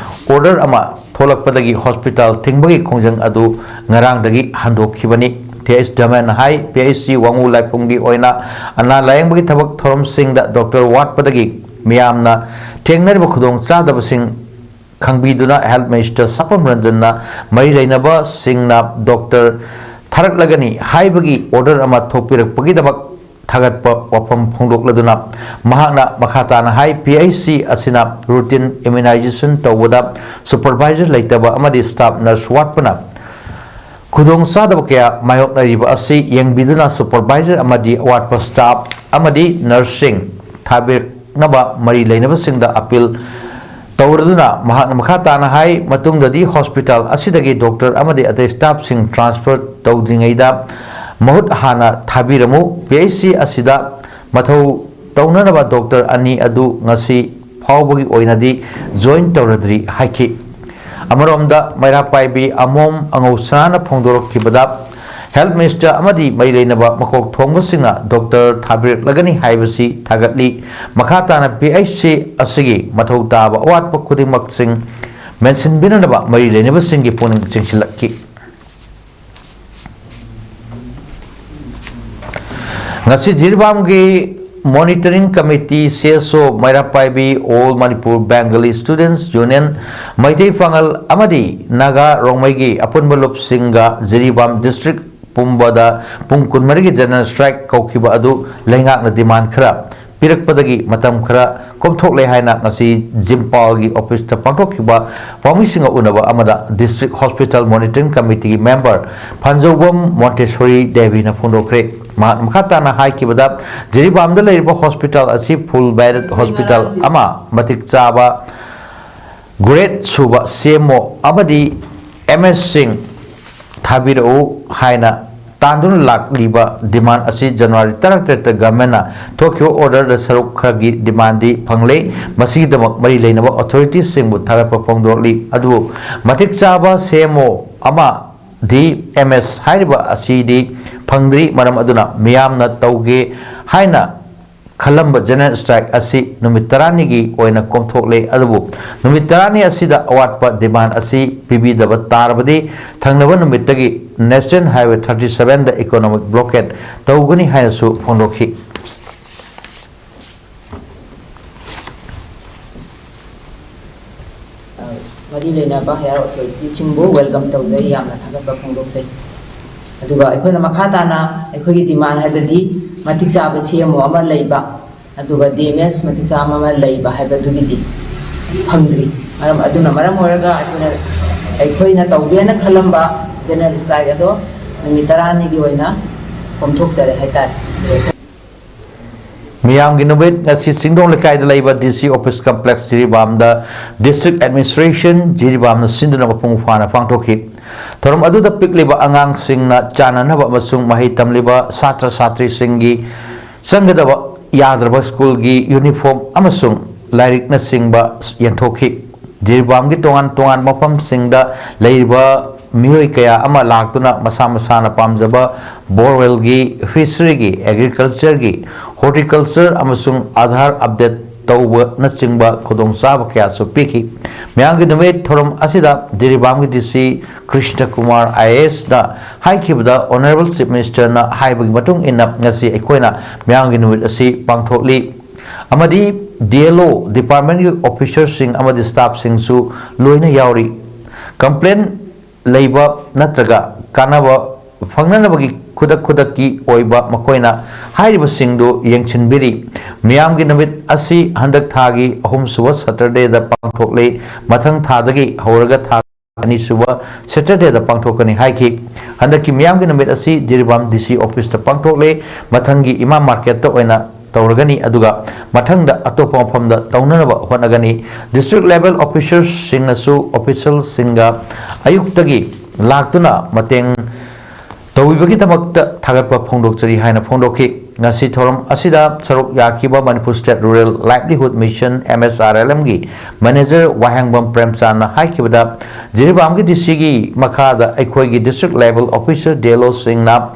ꯑꯣꯔꯗꯔ ꯑꯃ ꯊꯣꯛꯂꯛꯄꯗꯒꯤ ꯍꯣꯁꯄꯤꯇꯥꯜ ꯊꯤꯡꯕꯒꯤ ꯈꯣꯡꯖꯪ ꯑꯗꯨ ꯉꯔꯥꯡꯗꯒꯤ ꯍꯟꯗꯣꯛꯈꯤꯕꯅꯤ꯫ ꯇꯤ ꯑꯩꯆ ꯙꯃꯦꯟꯅ ꯍꯥꯏ, ꯄꯤ ꯑꯩꯆ ꯁꯤ ꯋꯥꯉꯨ ꯂꯥꯏꯐꯝꯒꯤ ꯑꯣꯏꯅ ꯑꯅꯥ ꯂꯥꯌꯦꯡꯕꯒꯤ ꯊꯕꯛ ꯊꯧꯔꯝꯁꯤꯡꯗ ꯗꯣꯛꯇꯔ ꯋꯥꯠꯄꯗꯒꯤ ꯃꯤꯌꯥꯝꯅ ꯊꯦꯡꯅꯔꯤꯕ ꯈꯨꯗꯣꯡꯆꯥꯗꯕꯁꯤꯡ ꯈꯪꯕꯤꯗꯨꯅ ꯍꯦꯜꯊ ꯃꯤꯅꯤꯁꯇꯔ ꯁꯥꯄꯝ ꯔꯟꯖꯟꯅ ꯃꯔꯤ ꯂꯩꯅꯕꯁꯤꯡꯅ ꯗꯣꯛꯇꯔ ꯊꯥꯔꯛꯂꯒꯅꯤ ꯍꯥꯏꯕꯒꯤ ꯑꯣꯔꯗꯔ ꯑꯃ ꯊꯣꯛꯄꯤꯔꯛꯄꯒꯤꯗꯃꯛ ꯊꯥꯒꯠꯄ ꯋꯥꯐꯝ ꯐꯣꯡꯗꯣꯛꯂꯗꯨꯅ ꯃꯍꯥꯛꯅ ꯃꯈꯥ ꯇꯥꯅ ꯍꯥꯏ, ꯄꯤ ꯑꯩꯆ ꯁꯤ ꯑꯁꯤꯅ ꯔꯨꯇꯤꯟ ꯏꯝꯌꯨꯅꯥꯏꯖꯦꯁꯟ ꯇꯧꯕꯗ ꯁꯨꯄꯔꯚꯥꯏꯖꯔ ꯂꯩꯇꯕ ꯑꯃꯗꯤ ꯁ꯭ꯇꯥꯐ ꯅꯔꯁ ꯋꯥꯠꯄꯅ ꯈꯨꯗꯣꯡꯆꯥꯗꯕ ꯀꯌꯥ ꯃꯥꯌꯣꯛꯅꯔꯤꯕ ꯑꯁꯤ ꯌꯦꯡꯕꯤꯗꯨꯅ ꯁꯨꯄꯔꯚꯥꯏꯖꯔ ꯑꯃꯗꯤ ꯑꯋꯥꯠꯄ ꯁ꯭ꯇꯥꯐ ꯑꯃꯗꯤ ꯅꯔꯁꯁꯤꯡ ꯊꯥꯕꯤꯔꯛꯅꯕ ꯃꯔꯤ ꯂꯩꯅꯕꯁꯤꯡꯗ ꯑꯄꯤꯜ ꯇꯧꯔꯗꯨꯅ ꯃꯍꯥꯛꯅ ꯃꯈꯥ ꯇꯥꯅ ꯍꯥꯏ, ꯃꯇꯨꯡꯗꯗꯤ ꯍꯣꯁꯄꯤꯇꯥꯜ ꯑꯁꯤꯗꯒꯤ ꯗꯣꯛꯇꯔ ꯑꯃꯗꯤ ꯑꯇꯩ ꯁ꯭ꯇꯥꯐꯁꯤꯡ ꯇ꯭ꯔꯥꯟꯁꯐꯔ ꯇꯧꯗ꯭ꯔꯤꯉꯩꯗ ꯃꯍꯨꯠ ꯍꯥꯟꯅ ꯊꯥꯕꯤꯔꯝꯃꯨ꯫ ꯄꯤ ꯑꯩꯆ ꯁꯤ ꯑꯁꯤꯗ ꯃꯊꯧ ꯇꯧꯅꯅꯕ ꯗꯣꯛꯇꯔ ꯑꯅꯤ ꯑꯗꯨ ꯉꯁꯤ ꯐꯥꯎꯕꯒꯤ ꯑꯣꯏꯅꯗꯤ ꯖꯣꯏꯟ ꯇꯧꯔꯗ꯭ꯔꯤ ꯍꯥꯏꯈꯤ꯫ ꯑꯃꯔꯣꯝꯗ ꯃꯩꯔꯥ ꯄꯥꯏꯕꯤ ꯑꯃꯣꯝ ꯑꯉꯧꯁꯅꯥꯅ ꯐꯣꯡꯗꯣꯔꯛꯈꯤꯕꯗ ꯍꯦꯜꯊ ꯃꯤꯅꯤꯁꯇꯔ ꯑꯃꯗꯤ ꯃꯔꯤ ꯂꯩꯅꯕ ꯃꯀꯣꯛ ꯊꯣꯡꯕꯁꯤꯡꯅ ꯗꯣꯛꯇꯔ ꯊꯥꯕꯤꯔꯛꯂꯒꯅꯤ ꯍꯥꯏꯕꯁꯤ ꯊꯥꯒꯠꯂꯤ꯫ ꯃꯈꯥ ꯇꯥꯅ ꯄꯤ ꯑꯩꯆ ꯁꯤ ꯑꯁꯤꯒꯤ ꯃꯊꯧ ꯇꯥꯕ ꯑꯋꯥꯠꯄ ꯈꯨꯗꯤꯡꯃꯛꯁꯤꯡ ꯃꯦꯟꯁꯤꯟꯕꯤꯅꯅꯕ ꯃꯔꯤ ꯂꯩꯅꯕꯁꯤꯡꯒꯤ ꯄꯨꯛꯅꯤꯡ ꯆꯤꯡꯁꯤꯜꯂꯛꯈꯤ꯫ ꯉꯁꯤ ꯖꯤꯔꯤꯕꯥꯝꯒꯤ Monitoring Committee, CSO, ꯃꯩꯔꯥ ꯄꯥꯏꯕꯤ, All Manipur Bengali Students Union, Meitei ꯄꯥꯉꯜ ꯑꯃꯗꯤ ꯅꯥꯒꯥ ꯔꯣꯡꯃꯩꯒꯤ ꯑꯄꯨꯟꯕ ꯂꯨꯞꯁꯤꯡꯒ ꯖꯤꯔꯤꯕꯥꯝ district ꯄꯨꯝꯕꯗ ꯄꯨꯡ ꯀꯨꯟꯃꯔꯤꯒꯤ general strike ꯀꯧꯈꯤꯕ ꯑꯗꯨ ꯂꯩꯉꯥꯛꯅ demand ꯈꯔ ꯄꯤꯔꯛꯄꯗꯒꯤ ꯃꯇꯝ ꯈꯔ ꯀꯣꯝꯊꯣꯛꯂꯦ ꯍꯥꯏꯅ ꯉꯁꯤ ꯖꯤꯝꯄꯥꯜꯒꯤ officeꯇ ꯄꯥꯡꯊꯣꯛꯈꯤꯕ ꯄꯥꯎꯃꯤꯁꯤꯡꯒ ꯎꯅꯕ ꯑꯃꯗ District Hospital Monitoring Committeeꯒꯤ member ꯐꯥꯟꯖꯧꯕꯝ ꯃꯣꯟꯇꯦꯁꯣꯔꯤ ꯗꯦꯕꯤꯅ ꯐꯣꯡꯗꯣꯛꯈ꯭ꯔꯦ꯫ ꯃꯍꯥꯛ ꯃꯈꯥ ꯇꯥꯅ ꯍꯥꯏꯈꯤꯕꯗ, ꯖꯤꯔꯤꯕꯥꯝꯗ ꯂꯩꯔꯤꯕ hospital ꯑꯁꯤ full bedded hospital ꯑꯃ, ꯃꯇꯤꯛ ꯆꯥꯕ grade ꯁꯨꯕ CMO ꯑꯃꯗꯤ MSꯁꯤꯡ ꯊꯥꯕꯤꯔꯛꯎ ꯍꯥꯏꯅ ꯇꯥꯟꯗꯨꯅ ꯂꯥꯛꯂꯤꯕ demand ꯑꯁꯤ January ꯇꯔꯥꯇꯔꯦꯠꯇ governmentꯅ ꯊꯣꯛꯈꯤꯕ orderꯗ ꯁꯔꯨꯛ ꯈꯔꯒꯤ demandꯗꯤ ꯐꯪꯂꯦ꯫ ꯃꯁꯤꯒꯤꯗꯃꯛ ꯃꯔꯤ ꯂꯩꯅꯕ authorityꯁꯤꯡꯕꯨ ꯊꯥꯒꯠꯄ ꯐꯣꯡꯗꯣꯛꯂꯤ꯫ ꯑꯗꯨꯕꯨ ꯃꯇꯤꯛ ꯆꯥꯕ CMO ꯑꯃꯗꯤ MS ꯍꯥꯏꯔꯤꯕ ꯑꯁꯤꯗꯤ ꯐꯪꯗ꯭ꯔꯤ꯫ ꯃꯔꯝ ꯑꯗꯨꯅ ꯃꯤꯌꯥꯝꯅ ꯇꯧꯒꯦ ꯍꯥꯏꯅ ꯈꯜꯂꯝꯕ general strike ꯑꯁꯤ ꯅꯨꯃꯤꯠ ꯇꯔꯥꯅꯤꯒꯤ ꯑꯣꯏꯅ ꯀꯣꯝꯊꯣꯛꯂꯦ꯫ ꯑꯗꯨꯕꯨ ꯅꯨꯃꯤꯠ ꯇꯔꯥꯅꯤ ꯑꯁꯤꯗ ꯑꯋꯥꯠꯄ demand ꯑꯁꯤ ꯄꯤꯕꯤꯗꯕ ꯇꯥꯔꯕꯗꯤ ꯊꯪꯅꯕ ꯅꯨꯃꯤꯠꯇꯒꯤ National Highway thirty sevenꯗ economic blockade ꯇꯧꯒꯅꯤ ꯍꯥꯏꯅꯁꯨ ꯐꯣꯡꯗꯣꯛꯈꯤ꯫ ꯃꯔꯤ ꯂꯩꯅꯕ higher authorityꯁꯤꯡꯕꯨ welcome ꯇꯧꯖꯩ, ꯌꯥꯝꯅ ꯊꯥꯒꯠꯄ ꯐꯣꯡꯗꯣꯛꯆꯩ꯫ ꯑꯗꯨꯒ ꯑꯩꯈꯣꯏꯅ ꯃꯈꯥ ꯇꯥꯅ ꯑꯩꯈꯣꯏꯒꯤ demand ꯍꯥꯏꯕꯗꯤ ꯃꯇꯤꯛ ꯆꯥꯕ CMO ꯑꯃ ꯂꯩꯕ, ꯑꯗꯨꯒ DMS ꯃꯇꯤꯛ ꯆꯥꯕ ꯑꯃ ꯂꯩꯕ ꯍꯥꯏꯕꯗꯨꯒꯤꯗꯤ ꯐꯪꯗ꯭ꯔꯤ꯫ ꯃꯔꯝ ꯑꯗꯨꯅ ꯃꯔꯝ ꯑꯣꯏꯔꯒ ꯑꯩꯈꯣꯏꯅ, ꯑꯩꯈꯣꯏꯅ ꯇꯧꯒꯦꯅ ꯈꯜꯂꯝꯕ general strike ꯑꯗꯣ ꯅꯨꯃꯤꯠ ꯇꯔꯥꯅꯤꯒꯤ ꯑꯣꯏꯅ ꯀꯣꯝꯊꯣꯛꯆꯔꯦ ꯍꯥꯏꯇꯥꯔꯦ꯫ ꯃꯤꯌꯥꯝꯒꯤ ꯅꯨꯃꯤꯠ ꯉꯁꯤ ꯆꯤꯡꯗꯣꯡ ꯂꯩꯀꯥꯏꯗ ꯂꯩꯕ DC office complex ꯖꯤꯔꯤꯕꯥꯝꯗ District Administration ꯖꯤꯔꯤꯕꯥꯝꯅ ꯁꯤꯟꯗꯨꯅ ꯃꯄꯨꯡ ꯐꯥꯅ ꯄꯥꯡꯊꯣꯛꯈꯤ꯫ ꯊꯧꯔꯝ ꯑꯗꯨꯗ ꯄꯤꯛꯂꯤꯕ ꯑꯉꯥꯡꯁꯤꯡꯅ ꯆꯥꯅꯅꯕ ꯑꯃꯁꯨꯡ ꯃꯍꯩ ꯇꯝꯂꯤꯕ ꯁꯥꯇ꯭ꯔ ꯁꯥꯇ꯭ꯔꯤꯁꯤꯡꯒꯤ ꯆꯪꯒꯗꯕ ꯌꯥꯗ꯭ꯔꯕ ꯁ꯭ꯀꯨꯜꯒꯤ uniform ꯑꯃꯁꯨꯡ ꯂꯥꯏꯔꯤꯛꯅꯆꯤꯡꯕ ꯌꯦꯟꯊꯣꯛꯈꯤ꯫ ꯖꯤꯔꯤꯕꯥꯝꯒꯤ ꯇꯣꯉꯥꯟ ꯇꯣꯉꯥꯟꯕ ꯃꯐꯝꯁꯤꯡꯗ ꯂꯩꯔꯤꯕ ꯃꯤꯑꯣꯏ ꯀꯌꯥ ꯑꯃ ꯂꯥꯛꯇꯨꯅ ꯃꯁꯥ ꯃꯁꯥꯅ ꯄꯥꯝꯖꯕ borewellꯒꯤ, fisheryꯒꯤ, agricultureꯒꯤ, horticulture ꯑꯃꯁꯨꯡ Aadhaar update ꯇꯧꯕꯅꯆꯤꯡꯕ ꯈꯨꯗꯣꯡꯆꯥꯕ ꯀꯌꯥꯁꯨ ꯄꯤꯈꯤ꯫ ꯃꯤꯌꯥꯝꯒꯤ ꯅꯨꯃꯤꯠ ꯊꯧꯔꯝ ꯑꯁꯤꯗ ꯖꯤꯔꯤꯕꯥꯝꯒꯤ D C Krishna Kumar I A ꯑꯦꯁꯅ ꯍꯥꯏꯈꯤꯕꯗ, ꯑꯣꯅꯔꯦꯕꯜ ꯆꯤꯐ ꯃꯤꯅꯤꯁꯇꯔꯅ ꯍꯥꯏꯕꯒꯤ ꯃꯇꯨꯡ ꯏꯟꯅ ꯉꯁꯤ ꯑꯩꯈꯣꯏꯅ ꯃꯤꯌꯥꯝꯒꯤ ꯅꯨꯃꯤꯠ ꯑꯁꯤ ꯄꯥꯡꯊꯣꯛꯂꯤ ꯑꯃꯗꯤ ꯗꯤ ꯑꯦꯜ ꯑꯣ ꯗꯤꯄꯥꯔꯠꯃꯦꯟꯒꯤ ꯑꯣꯐꯤꯁꯔꯁꯤꯡ ꯑꯃꯗꯤ ꯁ꯭ꯇꯥꯐꯁꯤꯡꯁꯨ ꯂꯣꯏꯅ ꯌꯥꯎꯔꯤ꯫ ꯀꯝꯄ꯭ꯂꯦꯟ ꯂꯩꯕ ꯅꯠꯇ꯭ꯔꯒ ꯀꯥꯟꯅꯕ ꯐꯪꯅꯅꯕꯒꯤ ꯈꯨꯗꯛ ꯈꯨꯗꯛꯀꯤ ꯑꯣꯏꯕ ꯃꯈꯣꯏꯅ ꯍꯥꯏꯔꯤꯕꯁꯤꯡꯗꯨ ꯌꯦꯡꯁꯤꯟꯕꯤꯔꯤ꯫ ꯃꯤꯌꯥꯝꯒꯤ ꯅꯨꯃꯤꯠ ꯑꯁꯤ ꯍꯟꯗꯛ ꯊꯥꯒꯤ ꯑꯍꯨꯝꯁꯨꯕ ꯁꯇꯔꯗꯦꯗ ꯄꯥꯡꯊꯣꯛꯂꯤ꯫ ꯃꯊꯪ ꯊꯥꯗꯒꯤ ꯍꯧꯔꯒ ꯊꯥ ꯑꯅꯤꯁꯨꯕ ꯁꯦꯇꯔꯗꯦꯗ ꯄꯥꯡꯊꯣꯛꯀꯅꯤ ꯍꯥꯏꯈꯤ꯫ ꯍꯟꯗꯛꯀꯤ ꯃꯤꯌꯥꯝꯒꯤ ꯅꯨꯃꯤꯠ ꯑꯁꯤ ꯖꯤꯔꯤꯕꯥꯝ ꯗꯤ ꯁꯤ ꯑꯣꯐꯤꯁꯇ ꯄꯥꯡꯊꯣꯛꯂꯦ꯫ ꯃꯊꯪꯒꯤ ꯏꯃꯥ ꯃꯥꯔꯀꯦꯠꯇ ꯑꯣꯏꯅ ꯇꯧꯔꯒꯅꯤ, ꯑꯗꯨꯒ ꯃꯊꯪꯗ ꯑꯇꯣꯞꯄ ꯃꯐꯝꯗ ꯇꯧꯅꯅꯕ ꯍꯣꯠꯅꯒꯅꯤ꯫ ꯗꯤꯁꯇ꯭ꯔꯤꯛ ꯂꯦꯚꯦꯜ ꯑꯣꯐꯤꯁꯔꯁꯤꯡꯅꯁꯨ ꯑꯣꯐꯤꯁꯦꯜꯁꯤꯡꯒ ꯑꯌꯨꯛꯇꯒꯤ ꯂꯥꯛꯇꯨꯅ ꯃꯇꯦꯡ ꯇꯧꯕꯤꯕꯒꯤꯗꯃꯛꯇ ꯊꯥꯒꯠꯄ ꯐꯣꯡꯗꯣꯛꯆꯔꯤ ꯍꯥꯏꯅ ꯐꯣꯡꯗꯣꯛꯈꯤ꯫ ꯉꯁꯤ ꯊꯧꯔꯝ ꯑꯁꯤꯗ ꯁꯔꯨꯛ ꯌꯥꯈꯤꯕ Manipur state rural livelihood mission, M S R L ꯑꯦꯝꯒꯤ ꯃꯦꯅꯦꯖꯔ ꯋꯥꯍꯦꯡꯕꯝ ꯄ꯭ꯔꯦꯝꯆꯥꯟꯅ ꯍꯥꯏꯈꯤꯕꯗ, ꯖꯤꯔꯤꯕꯥꯝꯒꯤ ꯗꯤ ꯁꯤꯒꯤ ꯃꯈꯥꯗ ꯑꯩꯈꯣꯏꯒꯤ district level officer D L ꯑꯣꯁꯤꯡꯅ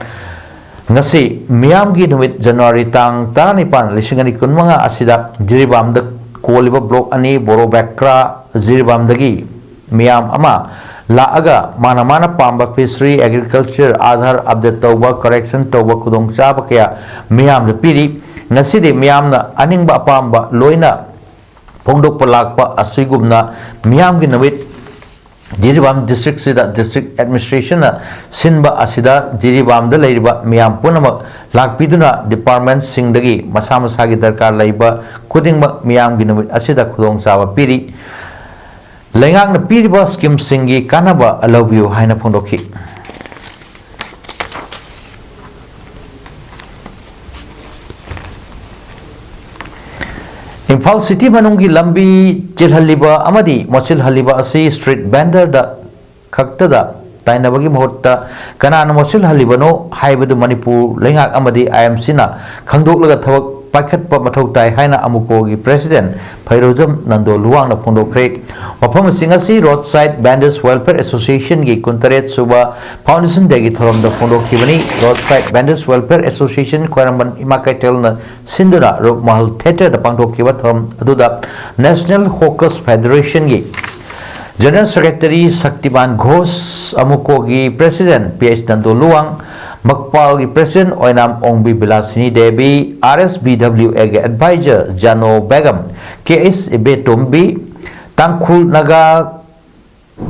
ꯉꯁꯤ ꯃꯤꯌꯥꯝꯒꯤ ꯅꯨꯃꯤꯠ, ꯖꯅꯋꯥꯔꯤ ꯇꯥꯡ ꯇꯔꯥꯅꯤꯄꯥꯟ, ꯂꯤꯁꯤꯡ ꯑꯅꯤ ꯀꯨꯟꯃꯉꯥ ꯑꯁꯤꯗ ꯖꯤꯔꯤꯕꯥꯝꯗ ꯀꯣꯜꯂꯤꯕ ꯕ꯭ꯂꯣꯛ ꯑꯅꯤ, ꯕꯣꯔꯣꯕꯦꯀ꯭ꯔꯥ, ꯖꯤꯔꯤꯕꯥꯝꯗꯒꯤ ꯃꯤꯌꯥꯝ ꯑꯃ ꯂꯥꯛꯑꯒ ꯃꯥꯅ ꯃꯥꯅ ꯄꯥꯝꯕ ꯐꯤꯁꯔꯤ, ꯑꯦꯒ꯭ꯔꯤꯀꯜꯆꯔ, ꯑꯥꯙꯥꯔ ꯑꯞꯗꯦꯠ ꯇꯧꯕ, ꯀꯔꯦꯛꯁꯟ ꯇꯧꯕ ꯈꯨꯗꯣꯡꯆꯥꯕ ꯀꯌꯥ ꯃꯤꯌꯥꯝꯗ ꯄꯤꯔꯤ꯫ ꯉꯁꯤꯗꯤ ꯃꯤꯌꯥꯝꯅ ꯑꯅꯤꯡꯕ ꯑꯄꯥꯝꯕ ꯂꯣꯏꯅ ꯐꯣꯡꯗꯣꯛꯄ ꯂꯥꯛꯄ ꯑꯁꯤꯒꯨꯝꯅ ꯃꯤꯌꯥꯝꯒꯤ ꯅꯨꯃꯤꯠ ꯖꯤꯔꯤꯕꯥꯝ ꯗꯤꯁꯇ꯭ꯔꯤꯛꯁꯤꯗ ꯗꯤꯁꯇ꯭ꯔꯤꯛ ꯑꯦꯗꯃꯤꯅꯤꯁꯇ꯭ꯔꯦꯁꯟꯅ ꯁꯤꯟꯕ ꯑꯁꯤꯗ ꯖꯤꯔꯤꯕꯥꯝꯗ ꯂꯩꯔꯤꯕ ꯃꯤꯌꯥꯝ ꯄꯨꯝꯅꯃꯛ ꯂꯥꯛꯄꯤꯗꯨꯅ ꯗꯤꯄꯥꯔꯠꯃꯦꯟꯁꯤꯡꯗꯒꯤ ꯃꯁꯥ ꯃꯁꯥꯒꯤ ꯗꯔꯀꯥꯔ ꯂꯩꯕ ꯈꯨꯗꯤꯡꯃꯛ ꯃꯤꯌꯥꯝꯒꯤ ꯅꯨꯃꯤꯠ ꯑꯁꯤꯗ ꯈꯨꯗꯣꯡꯆꯥꯕ ꯄꯤꯔꯤ꯫ ꯂꯩꯉꯥꯛꯅ ꯄꯤꯔꯤꯕ ꯁ꯭ꯀꯤꯝꯁꯤꯡꯒꯤ ꯀꯥꯟꯅꯕ ꯂꯧꯕꯤꯌꯨ ꯍꯥꯏꯅ ꯐꯣꯡꯗꯣꯛꯈꯤ꯫ ꯏꯝꯐꯥꯜ ꯁꯤꯇꯤ ꯃꯅꯨꯡꯒꯤ ꯂꯝꯕꯤ ꯆꯤꯜꯍꯜꯂꯤꯕ ꯑꯃꯗꯤ ꯃꯣꯠꯁꯤꯜꯍꯜꯂꯤꯕ ꯑꯁꯤ ꯁ꯭ꯇ꯭ꯔꯤꯠ ꯚꯦꯟꯗꯔꯗ ꯈꯛꯇꯗ ꯇꯥꯏꯅꯕꯒꯤ ꯃꯍꯨꯠꯇ ꯀꯅꯥꯅ ꯃꯣꯠꯁꯤꯜꯍꯜꯂꯤꯕꯅꯣ ꯍꯥꯏꯕꯗꯨ ꯃꯅꯤꯄꯨꯔ ꯂꯩꯉꯥꯛ ꯑꯃꯗꯤ ꯑꯥꯏ ꯑꯦꯝ ꯁꯤꯅ ꯈꯪꯗꯣꯛꯂꯒ ꯊꯕꯛ ꯄꯥꯏꯈꯠꯄ ꯃꯊꯧ ꯇꯥꯏ ꯍꯥꯏꯅ ꯑꯃꯨꯀꯣꯒꯤ President ꯐꯩꯔꯣꯖꯝ ꯅꯟꯗꯣ ꯂꯨꯋꯥꯡꯅ ꯐꯣꯡꯗꯣꯛꯈ꯭ꯔꯦ꯫ ꯋꯥꯐꯝꯁꯤꯡ ꯑꯁꯤ Roadside Vendors Welfare Association ꯒꯤ ꯀꯨꯟꯇꯔꯦꯠ ꯁꯨꯕ Foundation Day ꯒꯤ ꯊꯧꯔꯝꯗ ꯐꯣꯡꯗꯣꯛꯈꯤꯕꯅꯤ꯫ Roadside Vendors Welfare Association ꯈ꯭ꯋꯥꯏꯔꯝꯕꯟ ꯏꯃꯥ ꯀꯩꯊꯦꯜꯅ ꯁꯤꯟꯗꯨꯅ ꯔꯨꯞꯃꯍꯜ Theatre ꯗ ꯄꯥꯡꯊꯣꯛꯈꯤꯕ ꯊꯧꯔꯝ ꯑꯗꯨꯗ National Hawkers Federation ꯒꯤ General Secretary ꯁꯛꯇꯤꯃꯥꯟ ꯘꯣꯁ, ꯑꯃꯨꯀꯣꯒꯤ President P H Nando Luwang, ꯃꯛꯄꯥꯜꯒꯤ President Oinam Ongbi Bilasini Devi, R S B W ꯑꯦꯒꯤ Advisor Jano Begum, K H Ibetombi, Tangkhul Naga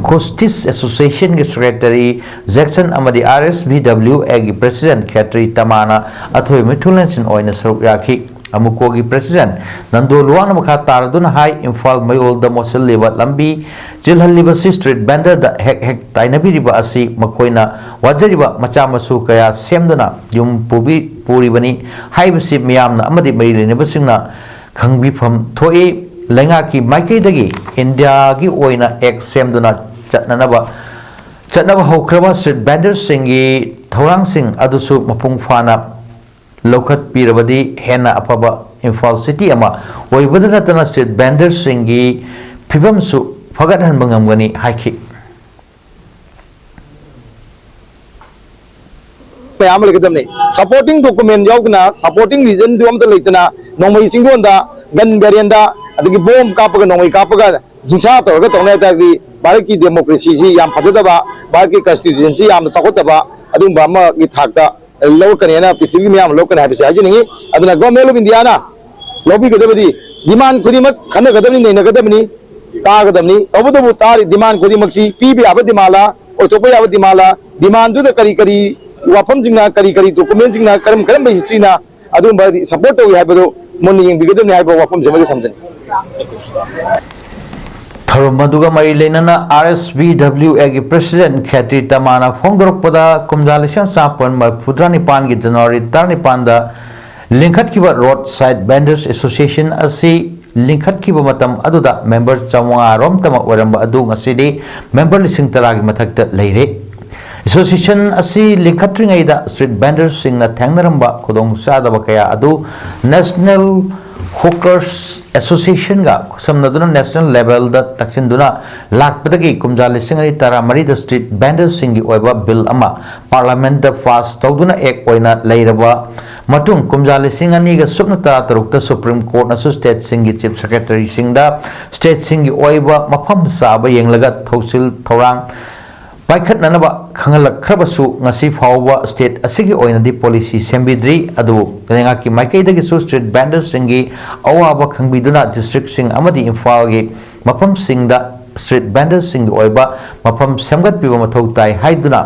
ꯈꯨꯁꯇꯤꯁ Association ꯒꯤ Secretary ꯖꯦꯛꯁꯟ ꯑꯃꯗꯤ ꯑꯥꯔ ꯑꯦꯁ ꯕꯤ ꯗꯕ꯭ꯂꯤꯎ ꯑꯦꯒꯤ President ꯈꯦꯇ꯭ꯔꯤ ꯇꯃꯥꯅ ꯑꯊꯣꯏ ꯃꯤꯊꯨꯂꯦꯟꯁꯤꯟ ꯑꯣꯏꯅ ꯁꯔꯨꯛ ꯌꯥꯈꯤ꯫ ꯑꯃꯨꯀꯣꯒꯤ President ꯅꯟꯗꯣ ꯂꯨꯋꯥꯡꯅ ꯃꯈꯥ ꯇꯥꯔꯗꯨꯅ ꯍꯥꯏ, ꯏꯝꯐꯥꯜ ꯃꯌꯣꯜꯗ ꯃꯣꯠꯁꯤꯜꯂꯤꯕ ꯂꯝꯕꯤ ꯆꯤꯜꯍꯜꯂꯤꯕꯁꯤ street vendor ꯗ ꯍꯦꯛ ꯍꯦꯛ ꯇꯥꯏꯅꯕꯤꯔꯤꯕ ꯑꯁꯤ ꯃꯈꯣꯏꯅ ꯋꯥꯖꯔꯤꯕ ꯃꯆꯥ ꯃꯁꯨ ꯀꯌꯥ ꯁꯦꯝꯗꯨꯅ ꯌꯨꯝ ꯄꯨꯕꯤ-, ꯄꯨꯔꯤꯕꯅꯤ ꯍꯥꯏꯕꯁꯤ ꯃꯤꯌꯥꯝꯅ ꯑꯃꯗꯤ ꯃꯔꯤ ꯂꯩꯅꯕꯁꯤꯡꯅ ꯈꯪꯕꯤꯐꯝ ꯊꯣꯛꯏ꯫ ꯂꯩꯉꯥꯛꯀꯤ ꯃꯥꯏꯀꯩꯗꯒꯤ ꯏꯟꯗꯤꯌꯥꯒꯤ ꯑꯣꯏꯅ act ꯁꯦꯝꯗꯨꯅ ꯆꯠꯅꯅꯕ, ꯆꯠꯅꯕ ꯍꯧꯈ꯭ꯔꯕ street vendor ꯁꯤꯡꯒꯤ ꯊꯧꯔꯥꯡꯁꯤꯡ ꯑꯗꯨꯁꯨ ꯃꯄꯨꯡ ꯐꯥꯅ ꯂꯧꯈꯠꯄꯤꯔꯕꯗꯤ ꯍꯦꯟꯅ ꯑꯐꯕ ꯏꯝꯐꯥꯜ city ꯑꯃ ꯑꯣꯏꯕꯗ ꯅꯠꯇꯅ street vendor ꯁꯤꯡꯒꯤ ꯐꯤꯕꯝꯁꯨ ꯐꯒꯠꯍꯟꯕ ꯉꯝꯒꯅꯤ ꯍꯥꯏꯈꯤ꯫ ꯃꯌꯥꯝ ꯑꯃ ꯂꯩꯒꯗꯕꯅꯤ꯫ Supporting document ꯌꯥꯎꯗꯅ, supporting reason ꯗꯨ ꯑꯃꯠꯇ ꯂꯩꯇꯅ ꯅꯣꯡꯃꯩ ꯆꯤꯡꯗꯣꯟꯗ, gun barrel ꯗ, ꯑꯗꯒꯤ bomb ꯀꯥꯞꯄꯒ, ꯅꯣꯡꯃꯩ ꯀꯥꯞꯄꯒ ꯍꯤꯡꯁꯥ ꯇꯧꯔꯒ ꯇꯧꯅ ꯍꯥꯏ ꯇꯥꯔꯗꯤ ꯚꯥꯔꯠꯀꯤ democracy ꯁꯤ ꯌꯥꯝ ꯐꯖꯗꯕ, ꯚꯥꯔꯠꯀꯤ constitution ꯁꯤ ꯌꯥꯝꯅ ꯆꯥꯎꯈꯠꯇꯕ ꯑꯗꯨꯒꯨꯝꯕ ꯑꯃꯒꯤ ꯊꯥꯛꯇ ꯂꯧꯔꯛꯀꯅꯤ ꯍꯥꯏꯅ ꯄ꯭ꯔꯤꯊꯤꯕꯤꯒꯤ ꯃꯤꯌꯥꯝꯅ ꯂꯧꯔꯛꯀꯅꯤ ꯍꯥꯏꯕꯁꯤ ꯍꯥꯏꯖꯅꯤꯡꯉꯤ꯫ ꯑꯗꯨꯅ Government of India ꯅ ꯂꯧꯕꯤꯒꯗꯕꯗꯤ demand ꯈꯨꯗꯤꯡꯃꯛ ꯈꯟꯅꯒꯗꯕꯅꯤ, ꯅꯩꯅꯒꯗꯕꯅꯤ, ꯇꯥꯒꯗꯕꯅꯤ꯫ ꯇꯧꯕꯇꯕꯨ ꯇꯥꯔꯤ demand ꯈꯨꯗꯤꯡꯃꯛꯁꯤ ꯄꯤꯕ ꯌꯥꯕ demand ꯂ, ꯑꯣꯏꯊꯣꯛꯄ ꯌꯥꯕ demand ꯂ, demand ꯗꯨꯗ ꯀꯔꯤ ꯀꯔꯤ ꯋꯥꯐꯝꯁꯤꯡꯅ, ꯀꯔꯤ ꯀꯔꯤ document ꯁꯤꯡꯅ, ꯀꯔꯝ ꯀꯔꯝꯕ history ꯅ ꯑꯗꯨꯒꯨꯝꯕ support ꯇꯧꯏ ꯍꯥꯏꯕꯗꯨ ꯃꯨꯟꯅ ꯌꯦꯡꯕꯤꯒꯗꯕꯅꯤ ꯍꯥꯏꯕ ꯋꯥꯐꯝꯁꯤꯃꯗꯤ ꯊꯝꯖꯅꯤꯡꯏ꯫ ꯊꯧꯔꯝ ꯑꯗꯨꯒ ꯃꯔꯤ ꯂꯩꯅꯅ ꯑꯥꯔ ꯑꯦꯁ ꯕꯤ ꯗꯕ꯭ꯂꯤꯎ ꯑꯦꯒꯤ President ꯈꯦꯇ꯭ꯔꯤ ꯇꯃꯥꯅ ꯐꯣꯡꯗꯣꯔꯛꯄꯗ, ꯀꯨꯝꯖꯥ ꯂꯤꯁꯤꯡ ꯑꯃ ꯆꯥꯃꯥꯄꯟ ꯃꯔꯤꯐꯨꯇꯔꯥ ꯅꯤꯄꯥꯟꯒꯤ January ꯇꯔꯥꯅꯤꯄꯥꯟꯗ ꯂꯤꯡꯈꯠꯈꯤꯕ Roadside Vendors Association ꯑꯁꯤ ꯂꯤꯡꯈꯠꯈꯤꯕ ꯃꯇꯝ ꯑꯗꯨꯗ member ꯆꯥꯃꯉꯥ ꯔꯣꯝꯇꯃꯛ ꯑꯣꯏꯔꯝꯕ ꯑꯗꯨ ꯉꯁꯤꯗꯤ member ꯂꯤꯁꯤꯡ ꯇꯔꯥꯒꯤ ꯃꯊꯛꯇ ꯂꯩꯔꯦ꯫ ꯑꯦꯁꯣꯁꯤꯌꯦꯁꯟ ꯑꯁꯤ ꯂꯤꯡꯈꯠꯇ꯭ꯔꯤꯉꯩꯗ ꯁ꯭ꯇ꯭ꯔꯤꯠ ꯚꯦꯟꯗꯔꯁꯤꯡꯅ ꯊꯦꯡꯅꯔꯝꯕ ꯈꯨꯗꯣꯡꯆꯥꯗꯕ ꯀꯌꯥ ꯑꯗꯨ ꯅꯦꯁꯅꯦꯜ ꯍꯣꯀꯔꯁ ꯑꯦꯁꯣꯁꯤꯌꯦꯁꯟꯒ ꯈꯨꯠꯁꯝꯅꯗꯨꯅ ꯅꯦꯁꯅꯦꯜ ꯂꯦꯚꯦꯜꯗ ꯇꯛꯁꯤꯟꯗꯨꯅ ꯂꯥꯛꯄꯗꯒꯤ ꯀꯨꯝꯖꯥ ꯂꯤꯁꯤꯡ ꯑꯅꯤ ꯇꯔꯥꯃꯔꯤꯗ ꯁ꯭ꯇ꯭ꯔꯤꯠ ꯚꯦꯟꯗꯔꯁꯤꯡꯒꯤ ꯑꯣꯏꯕ ꯕꯤꯜ ꯑꯃ ꯄꯥꯔꯂꯥꯃꯦꯟꯠꯇ ꯄꯥꯁ ꯇꯧꯗꯨꯅ ꯑꯦꯛ ꯑꯣꯏꯅ ꯂꯩꯔꯕ ꯃꯇꯨꯡ ꯀꯨꯝꯖꯥ ꯂꯤꯁꯤꯡ ꯑꯅꯤꯒ ꯁꯨꯞꯅ ꯇꯔꯥꯇꯔꯨꯛꯇ ꯁꯨꯄ꯭ꯔꯤꯝ ꯀꯣꯔꯠꯅꯁꯨ ꯁ꯭ꯇꯦꯠꯁꯤꯡꯒꯤ ꯆꯤꯐ ꯁꯦꯀ꯭ꯔꯦꯇꯔꯤꯁꯤꯡꯗ ꯁ꯭ꯇꯦꯠꯁꯤꯡꯒꯤ ꯑꯣꯏꯕ ꯃꯐꯝ ꯆꯥꯕ ꯌꯦꯡꯂꯒ ꯊꯧꯁꯤꯜ ꯊꯧꯔꯥꯡ ꯄꯥꯏꯈꯠꯅꯅꯕ ꯈꯪꯍꯜꯂꯛꯈ꯭ꯔꯕꯁꯨ ꯉꯁꯤ ꯐꯥꯎꯕ ꯁ꯭ꯇꯦꯠ ꯑꯁꯤꯒꯤ ꯑꯣꯏꯅꯗꯤ ꯄꯣꯂꯤꯁꯤ ꯁꯦꯝꯕꯤꯗ꯭ꯔꯤ꯫ ꯑꯗꯨꯕꯨ ꯂꯩꯉꯥꯛꯀꯤ ꯃꯥꯏꯀꯩꯗꯒꯤꯁꯨ ꯁ꯭ꯇ꯭ꯔꯤꯠ ꯚꯦꯟꯗꯔꯁꯤꯡꯒꯤ ꯑꯋꯥꯕ ꯈꯪꯕꯤꯗꯨꯅ ꯗꯤꯁꯇ꯭ꯔꯤꯛꯁꯤꯡ ꯑꯃꯗꯤ ꯏꯝꯐꯥꯜꯒꯤ ꯃꯐꯝꯁꯤꯡꯗ ꯁ꯭ꯇ꯭ꯔꯤꯠ ꯚꯦꯟꯗꯔꯁꯤꯡꯒꯤ ꯑꯣꯏꯕ ꯃꯐꯝ ꯁꯦꯝꯒꯠꯄꯤꯕ ꯃꯊꯧ ꯇꯥꯏ ꯍꯥꯏꯗꯨꯅ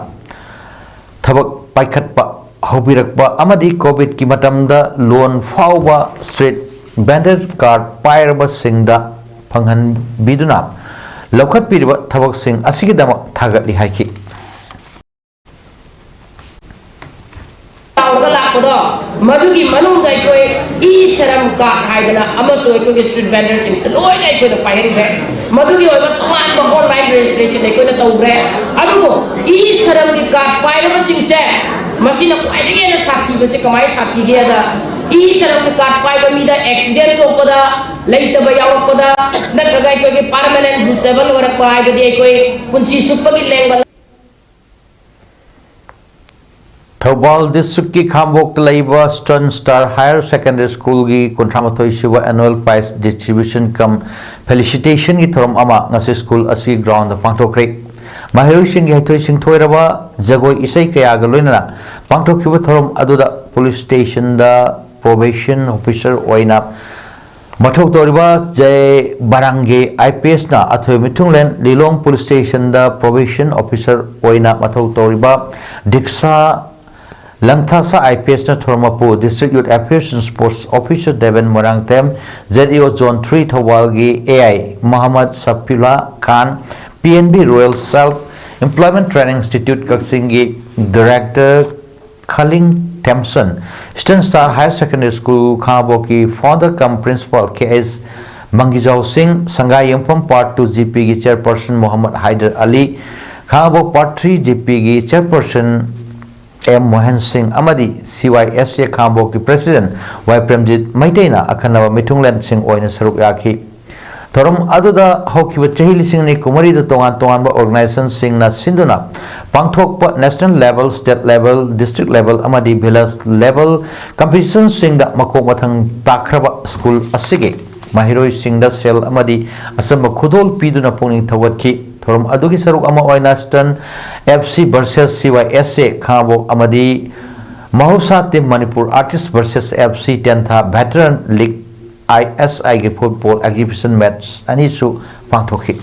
ꯊꯕꯛ ꯄꯥꯏꯈꯠꯄ ꯍꯧꯕꯤꯔꯛꯄ ꯑꯃꯗꯤ ꯀꯣꯚꯤꯗꯀꯤ ꯃꯇꯝꯗ ꯂꯣꯟ ꯐꯥꯎꯕ ꯁ꯭ꯇ꯭ꯔꯤꯠ ꯚꯦꯟꯗꯔ ꯀꯥꯔꯗ ꯄꯥꯏꯔꯕꯁꯤꯡꯗ ꯐꯪꯍꯟꯕꯤꯗꯨꯅ ꯂꯧꯈꯠꯄꯤꯔꯤꯕ ꯊꯕꯛꯁꯤꯡ ꯑꯁꯤꯒꯤꯗꯃꯛ ꯊꯥꯒꯠꯂꯤ ꯍꯥꯏꯈꯤ꯫ ꯇꯧꯔꯒ ꯂꯥꯛꯄꯗꯣ, ꯃꯗꯨꯒꯤ ꯃꯅꯨꯡꯗ ꯑꯩꯈꯣꯏ ꯏ ꯁꯔꯝ ꯀꯥꯔꯗ ꯍꯥꯏꯗꯅ ꯑꯃꯁꯨ ꯑꯩꯈꯣꯏꯒꯤ ꯁ꯭ꯇ꯭ꯔꯤꯠ ꯚꯦꯟꯗꯔꯁꯤꯡꯁꯤꯗ ꯂꯣꯏꯅ ꯑꯩꯈꯣꯏꯅ ꯄꯥꯏꯍꯟꯈ꯭ꯔꯦ꯫ ꯃꯗꯨꯒꯤ ꯑꯣꯏꯕ ꯇꯣꯉꯥꯟꯕ ꯑꯣꯟꯂꯥꯏꯟ ꯔꯦꯖꯤꯁꯇ꯭ꯔꯦꯁꯟ ꯑꯩꯈꯣꯏꯅ ꯇꯧꯈ꯭ꯔꯦ꯫ ꯑꯗꯨꯕꯨ ꯏ ꯁꯔꯝꯒꯤ ꯀꯥꯔꯗ ꯄꯥꯏꯔꯕꯁꯤꯡꯁꯦ, ꯃꯁꯤꯅ ꯈ꯭ꯋꯥꯏꯗꯒꯤ ꯍꯦꯟꯅ ꯁꯥꯊꯤꯕꯁꯦ ꯀꯃꯥꯏꯅ ꯁꯥꯊꯤꯒꯦꯗ, ꯏ ꯁꯔꯝꯒꯤ ꯀꯥꯔꯗ ꯄꯥꯏꯕ ꯃꯤꯗ ꯑꯦꯛꯁꯤꯗꯦꯟ ꯊꯣꯛꯄꯗ, ꯂꯩꯇꯕ ꯌꯥꯎꯔꯛꯄꯗ, ꯅꯠꯇ꯭ꯔꯒ ꯑꯩꯈꯣꯏꯒꯤ ꯄꯥꯔꯃꯅꯦꯟ ꯗꯤꯁꯑꯦꯕꯜ ꯑꯣꯏꯔꯛꯄ ꯍꯥꯏꯕꯗꯤ ꯑꯩꯈꯣꯏ ꯄꯨꯟꯁꯤ ꯆꯨꯞꯄꯒꯤ ꯂꯦꯡꯕ ꯊꯧꯕꯥꯜ ꯗꯤꯁꯇ꯭ꯔꯤꯛꯀꯤ ꯈꯥꯡꯕꯣꯛꯇ ꯂꯩꯕ ꯏꯁꯇꯔꯟ ꯁ꯭ꯇꯥꯔ ꯍꯥꯌꯔ ꯁꯦꯀꯦꯟꯗꯔꯤ ꯁ꯭ꯀꯨꯜꯒꯤ ꯀꯨꯟꯊ꯭ꯔꯥ ꯃꯥꯊꯣꯏ ꯁꯨꯕ ꯑꯦꯅꯨꯋꯦꯜ ꯄ꯭ꯔꯥꯏꯖ ꯗꯤꯁꯇ꯭ꯔꯤꯕ꯭ꯌꯨꯁꯟ ꯀꯝ ꯐꯦꯂꯤꯁꯤꯇꯦꯁꯟꯒꯤ ꯊꯧꯔꯝ ꯑꯃ ꯉꯁꯤ ꯁ꯭ꯀꯨꯜ ꯑꯁꯤꯒꯤ ꯒ꯭ꯔꯥꯎꯟꯗ ꯄꯥꯡꯊꯣꯛꯈ꯭ꯔꯦ꯫ ꯃꯍꯩꯔꯣꯏꯁꯤꯡꯒꯤ ꯍꯩꯊꯣꯏ ꯁꯤꯡꯊꯣꯏꯔꯕ ꯖꯒꯣꯏ ꯏꯁꯩ ꯀꯌꯥꯒ ꯂꯣꯏꯅꯅ ꯄꯥꯡꯊꯣꯛꯈꯤꯕ ꯊꯧꯔꯝ ꯑꯗꯨꯗ ꯄꯨꯂꯤꯁ ꯁ꯭ꯇꯦꯁꯟꯗ ꯄ꯭ꯔꯣꯕꯦꯁꯟ ꯑꯣꯐꯤꯁꯔ ꯑꯣꯏꯅ ꯃꯊꯧ ꯇꯧꯔꯤꯕ ꯖꯦ ꯕꯔꯥꯡꯒꯦ ꯑꯥꯏ ꯄꯤ ꯑꯦꯁꯅ ꯑꯊꯣꯏ ꯃꯤꯊꯨꯡꯂꯦꯟ ꯂꯤꯂꯣꯡ ꯄꯨꯂꯤꯁ ꯁ꯭ꯇꯦꯁꯟꯗ ꯄ꯭ꯔꯣꯕꯦꯁꯟ ꯑꯣꯐꯤꯁꯔ ꯑꯣꯏꯅ ꯃꯊꯧ ꯇꯧꯔꯤꯕ ꯗꯤꯛꯁꯥ ꯂꯪꯊꯥꯁꯥ ꯑꯥꯏ ꯄꯤ ꯑꯦꯁꯅ ꯊꯧꯔꯝ ꯃꯄꯨ district youth affairs and sports officer Deben Moirangthem, Z E O zone three ꯊꯧꯕꯥꯜꯒꯤ A I Mohammad Safiulla Khan, P N B rural self employment training institute ꯀꯛꯆꯤꯡꯒꯤ director Khaling Themson, eastern star higher secondary school ꯈꯥꯉꯕꯣꯛꯀꯤ founder cum principal K S Manggijao Singh, ꯁꯪꯒꯥꯏ ꯌꯨꯝꯐꯝ part two G ꯄꯤꯒꯤ ꯆꯦꯌꯔꯄꯔꯁꯟ ꯃꯣꯍꯝꯃꯗ ꯍꯥꯏꯗꯔ ꯑꯂꯤ, ꯈꯥꯉꯕꯣꯛ Part three G P ꯒꯤ chairperson M Mohan ꯁꯤꯡ ꯑꯃꯗꯤ C Y S A ꯈꯥꯉꯕꯣꯛꯀꯤ president Y Premjit ꯃꯩꯇꯩꯅ ꯑꯈꯟꯅꯕ ꯃꯤꯊꯨꯡꯂꯦꯟꯁꯤꯡ ꯑꯣꯏꯅ ꯁꯔꯨꯛ ꯌꯥꯈꯤ꯫ ꯊꯧꯔꯝ ꯑꯗꯨꯗ ꯍꯧꯈꯤꯕ ꯆꯍꯤ ꯂꯤꯁꯤꯡ ꯑꯅꯤ ꯀꯨꯟꯃꯔꯤꯗ ꯇꯣꯉꯥꯟ ꯇꯣꯉꯥꯟꯕ organizationꯁꯤꯡꯅ ꯁꯤꯟꯗꯨꯅ ꯄꯥꯡꯊꯣꯛꯄ national level, state level, district level ꯑꯃꯗꯤ village level competitionꯁꯤꯡꯗ ꯃꯀꯣꯛ ꯃꯊꯪ ꯇꯥꯈ꯭ꯔꯕ school ꯑꯁꯤꯒꯤ ꯃꯍꯩꯔꯣꯏꯁꯤꯡꯗ ꯁꯦꯜ ꯑꯃꯗꯤ ꯑꯆꯝꯕ ꯈꯨꯗꯣꯜ ꯄꯤꯗꯨꯅ ꯄꯨꯛꯅꯤꯡ ꯊꯧꯒꯠꯈꯤ꯫ ꯊꯧꯔꯝ ꯑꯗꯨꯒꯤ ꯁꯔꯨꯛ ꯑꯃ ꯑꯣꯏꯅ Eastern F C versus C Y S A ꯈꯥꯉꯕꯣꯛ ꯑꯃꯗꯤ ꯃꯍꯧꯁꯥ team Manipur Artist versus F C Tentha Veteran League, I S I ꯒꯤ football exhibition match ꯑꯅꯤꯁꯨ ꯄꯥꯡꯊꯣꯛꯈꯤ꯫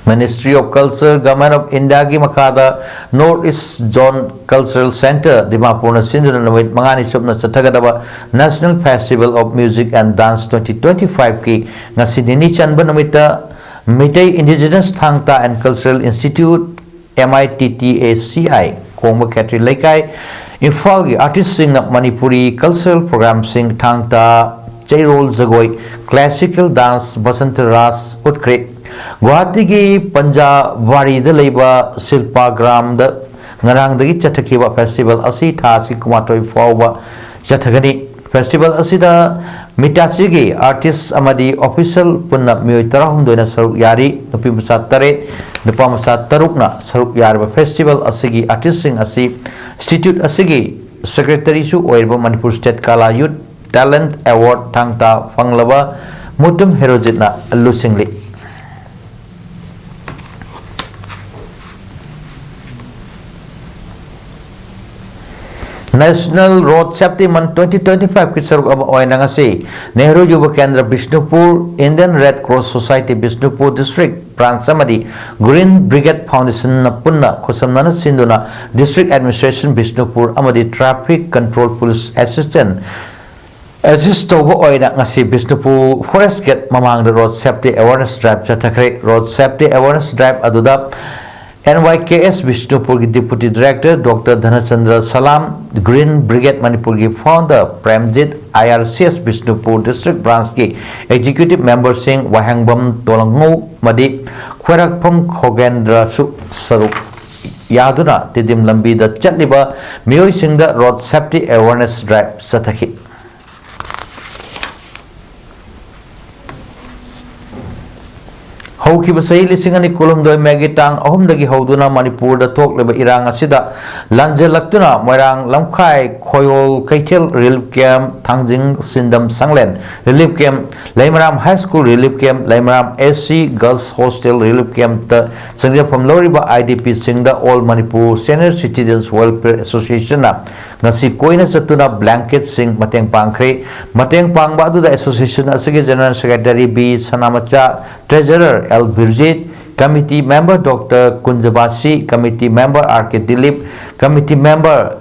Ministry of Culture, Government of Indiaꯒꯤ ꯃꯈꯥꯗ North East Zone Cultural Centre ꯗꯤꯃꯥꯄꯨꯔꯅ ꯁꯤꯟꯗꯨꯅ ꯅꯨꯃꯤꯠ ꯃꯉꯥꯅꯤ ꯆꯨꯞꯅ ꯆꯠꯊꯒꯗꯕ National Festival of Music and Dance twenty twenty-fiveꯀꯤ ꯉꯁꯤ ꯅꯤꯅꯤ ꯆꯟꯕ ꯅꯨꯃꯤꯠꯇ ꯃꯤꯇꯩ Indigenous ꯊꯥꯡ ꯇꯥ and Cultural Institute, M I T T A C I, ꯀꯣꯡꯕ ꯈꯦꯇ꯭ꯔꯤ ꯂꯩꯀꯥꯏ, ꯏꯝꯐꯥꯜꯒꯤ artistꯁꯤꯡꯅ ꯃꯅꯤꯄꯨꯔꯤ cultural programꯁꯤꯡ ꯊꯥꯡ ꯇꯥ, ꯆꯩꯔꯣꯜ ꯖꯒꯣꯏ, classical dance, ꯕꯁꯟꯇ ꯔꯥꯁ ꯎꯠꯈ꯭ꯔꯦ꯫ ꯒꯨꯋꯥꯍꯥꯇꯤꯒꯤ ꯄꯟꯖꯥꯕꯥꯔꯤꯗ ꯂꯩꯕ ꯁꯤꯜꯄꯥ ꯒ꯭ꯔꯥꯝꯗ ꯉꯔꯥꯡꯗꯒꯤ ꯆꯠꯊꯈꯤꯕ festival ꯑꯁꯤ ꯊꯥ ꯑꯁꯤ ꯀꯨꯟꯃꯥꯊꯣꯏ ꯐꯥꯎꯕ ꯆꯠꯊꯒꯅꯤ꯫ Festival ꯑꯁꯤꯗ ꯃꯤꯇꯥꯆꯤꯒꯤ artist ꯑꯃꯗꯤ official ꯄꯨꯟꯅ ꯃꯤꯑꯣꯏ ꯇꯔꯥꯍꯨꯝꯗꯣꯏꯅ ꯁꯔꯨꯛ ꯌꯥꯔꯤ꯫ ꯅꯨꯄꯤ ꯃꯆꯥ ꯇꯔꯦꯠ, ꯅꯨꯄꯥ ꯃꯆꯥ ꯇꯔꯨꯛꯅ ꯁꯔꯨꯛ ꯌꯥꯔꯤꯕ festival ꯑꯁꯤꯒꯤ artistꯁꯤꯡ ꯑꯁꯤ institute ꯑꯁꯤꯒꯤ secretaryꯁꯨ ꯑꯣꯏꯔꯤꯕ Manipur State Kala Youth Talent Award ꯊꯥꯡ ꯇꯥ ꯐꯪꯂꯕ Mutum ꯍꯦꯔꯣꯖꯤꯠꯅ ꯂꯨꯆꯤꯡꯂꯤ꯫ National Road Safety Month twenty twenty-fiveꯀꯤ ꯁꯔꯨꯛ ꯑꯃ ꯑꯣꯏꯅ ꯉꯁꯤ ꯅꯦꯍꯔꯨ ꯌꯨꯕ ꯀꯦꯟꯗ꯭ꯔ Bishnupur, Indian Red Cross Society Bishnupur District Branch ꯑꯃꯗꯤ Green Brigade Foundationꯅ ꯄꯨꯟꯅ ꯈꯨꯠꯁꯝꯅꯅ ꯁꯤꯟꯗꯨꯅ District Administration ꯕꯤꯁꯅꯨꯄꯨꯔ ꯑꯃꯗꯤ Traffic Control Police Assistant assist ꯇꯧꯕ ꯑꯣꯏꯅ ꯉꯁꯤ ꯕꯤꯁꯅꯨꯄꯨꯔ Forest Gate ꯃꯃꯥꯡꯗ Road Safety Awareness Drive ꯆꯠꯊꯈ꯭ꯔꯦ꯫ Road Safety Awareness Drive ꯑꯗꯨꯗ NYKS ꯕꯤꯁꯅꯨꯄꯨꯔꯒꯤ Deputy Director Doctor ꯙꯅꯆꯟꯗ꯭ꯔ ꯁꯂꯥꯝ, Green Brigade ꯃꯅꯤꯄꯨꯔꯒꯤ Founder Premjit, IRCS Bishnupur District Branchꯀꯤ Executive Memberꯁꯤꯡ ꯋꯥꯍꯦꯡꯕꯝ ꯇꯣꯂꯪꯉꯧ ꯑꯃꯗꯤ ꯈ꯭ꯋꯥꯏꯔꯥꯛꯄꯝ ꯈꯣꯒꯦꯟꯗ꯭ꯔꯁꯨ ꯁꯔꯨꯛ ꯌꯥꯗꯨꯅ ꯇꯤꯗꯤꯝ ꯂꯝꯕꯤꯗ ꯆꯠꯂꯤꯕ ꯃꯤꯑꯣꯏꯁꯤꯡꯗ Road Safety Awareness Drive ꯆꯠꯊꯈꯤ꯫ ꯍꯧꯈꯤꯕ ꯆꯍꯤ ꯂꯤꯁꯤꯡ ꯑꯅꯤ ꯀꯨꯟꯍꯨꯝꯗꯣꯏ ꯃꯦꯒꯤ ꯇꯥꯡ ꯑꯍꯨꯝꯗꯒꯤ ꯍꯧꯗꯨꯅ ꯃꯅꯤꯄꯨꯔꯗ ꯊꯣꯛꯂꯤꯕ ꯏꯔꯥꯡ ꯑꯁꯤꯗ ꯂꯥꯟꯖꯦꯜꯂꯛꯇꯨꯅ ꯃꯣꯏꯔꯥꯡ ꯂꯝꯈꯥꯏ ꯈꯣꯌꯣꯜ ꯀꯩꯊꯦꯜ Relief Camp, ꯊꯥꯡꯖꯤꯡ ꯁꯤꯟꯗꯝ ꯁꯪꯂꯦꯟ Relief Camp, ꯂꯩꯃꯔꯥꯝ High School Relief Camp, ꯂꯩꯃꯔꯥꯝ AC Girls Hostel Relief Campꯇ ꯆꯪꯖꯐꯝ ꯂꯧꯔꯤꯕ IDPꯁꯤꯡꯗ All Manipur Senior Citizens Welfare Associationꯅ ꯉꯁꯤ ꯀꯣꯏꯅ ꯆꯠꯇꯨꯅ blanketꯁꯤꯡ ꯃꯇꯦꯡ ꯄꯥꯡꯈ꯭ꯔꯦ꯫ ꯃꯇꯦꯡ ꯄꯥꯡꯕ ꯑꯗꯨꯗ association ꯑꯁꯤꯒꯤ General Secretary B Sanamcha, Treasurer L Birjit, Committee Member doctor Kunjabasi, Committee Member R K Dilip, Committee Member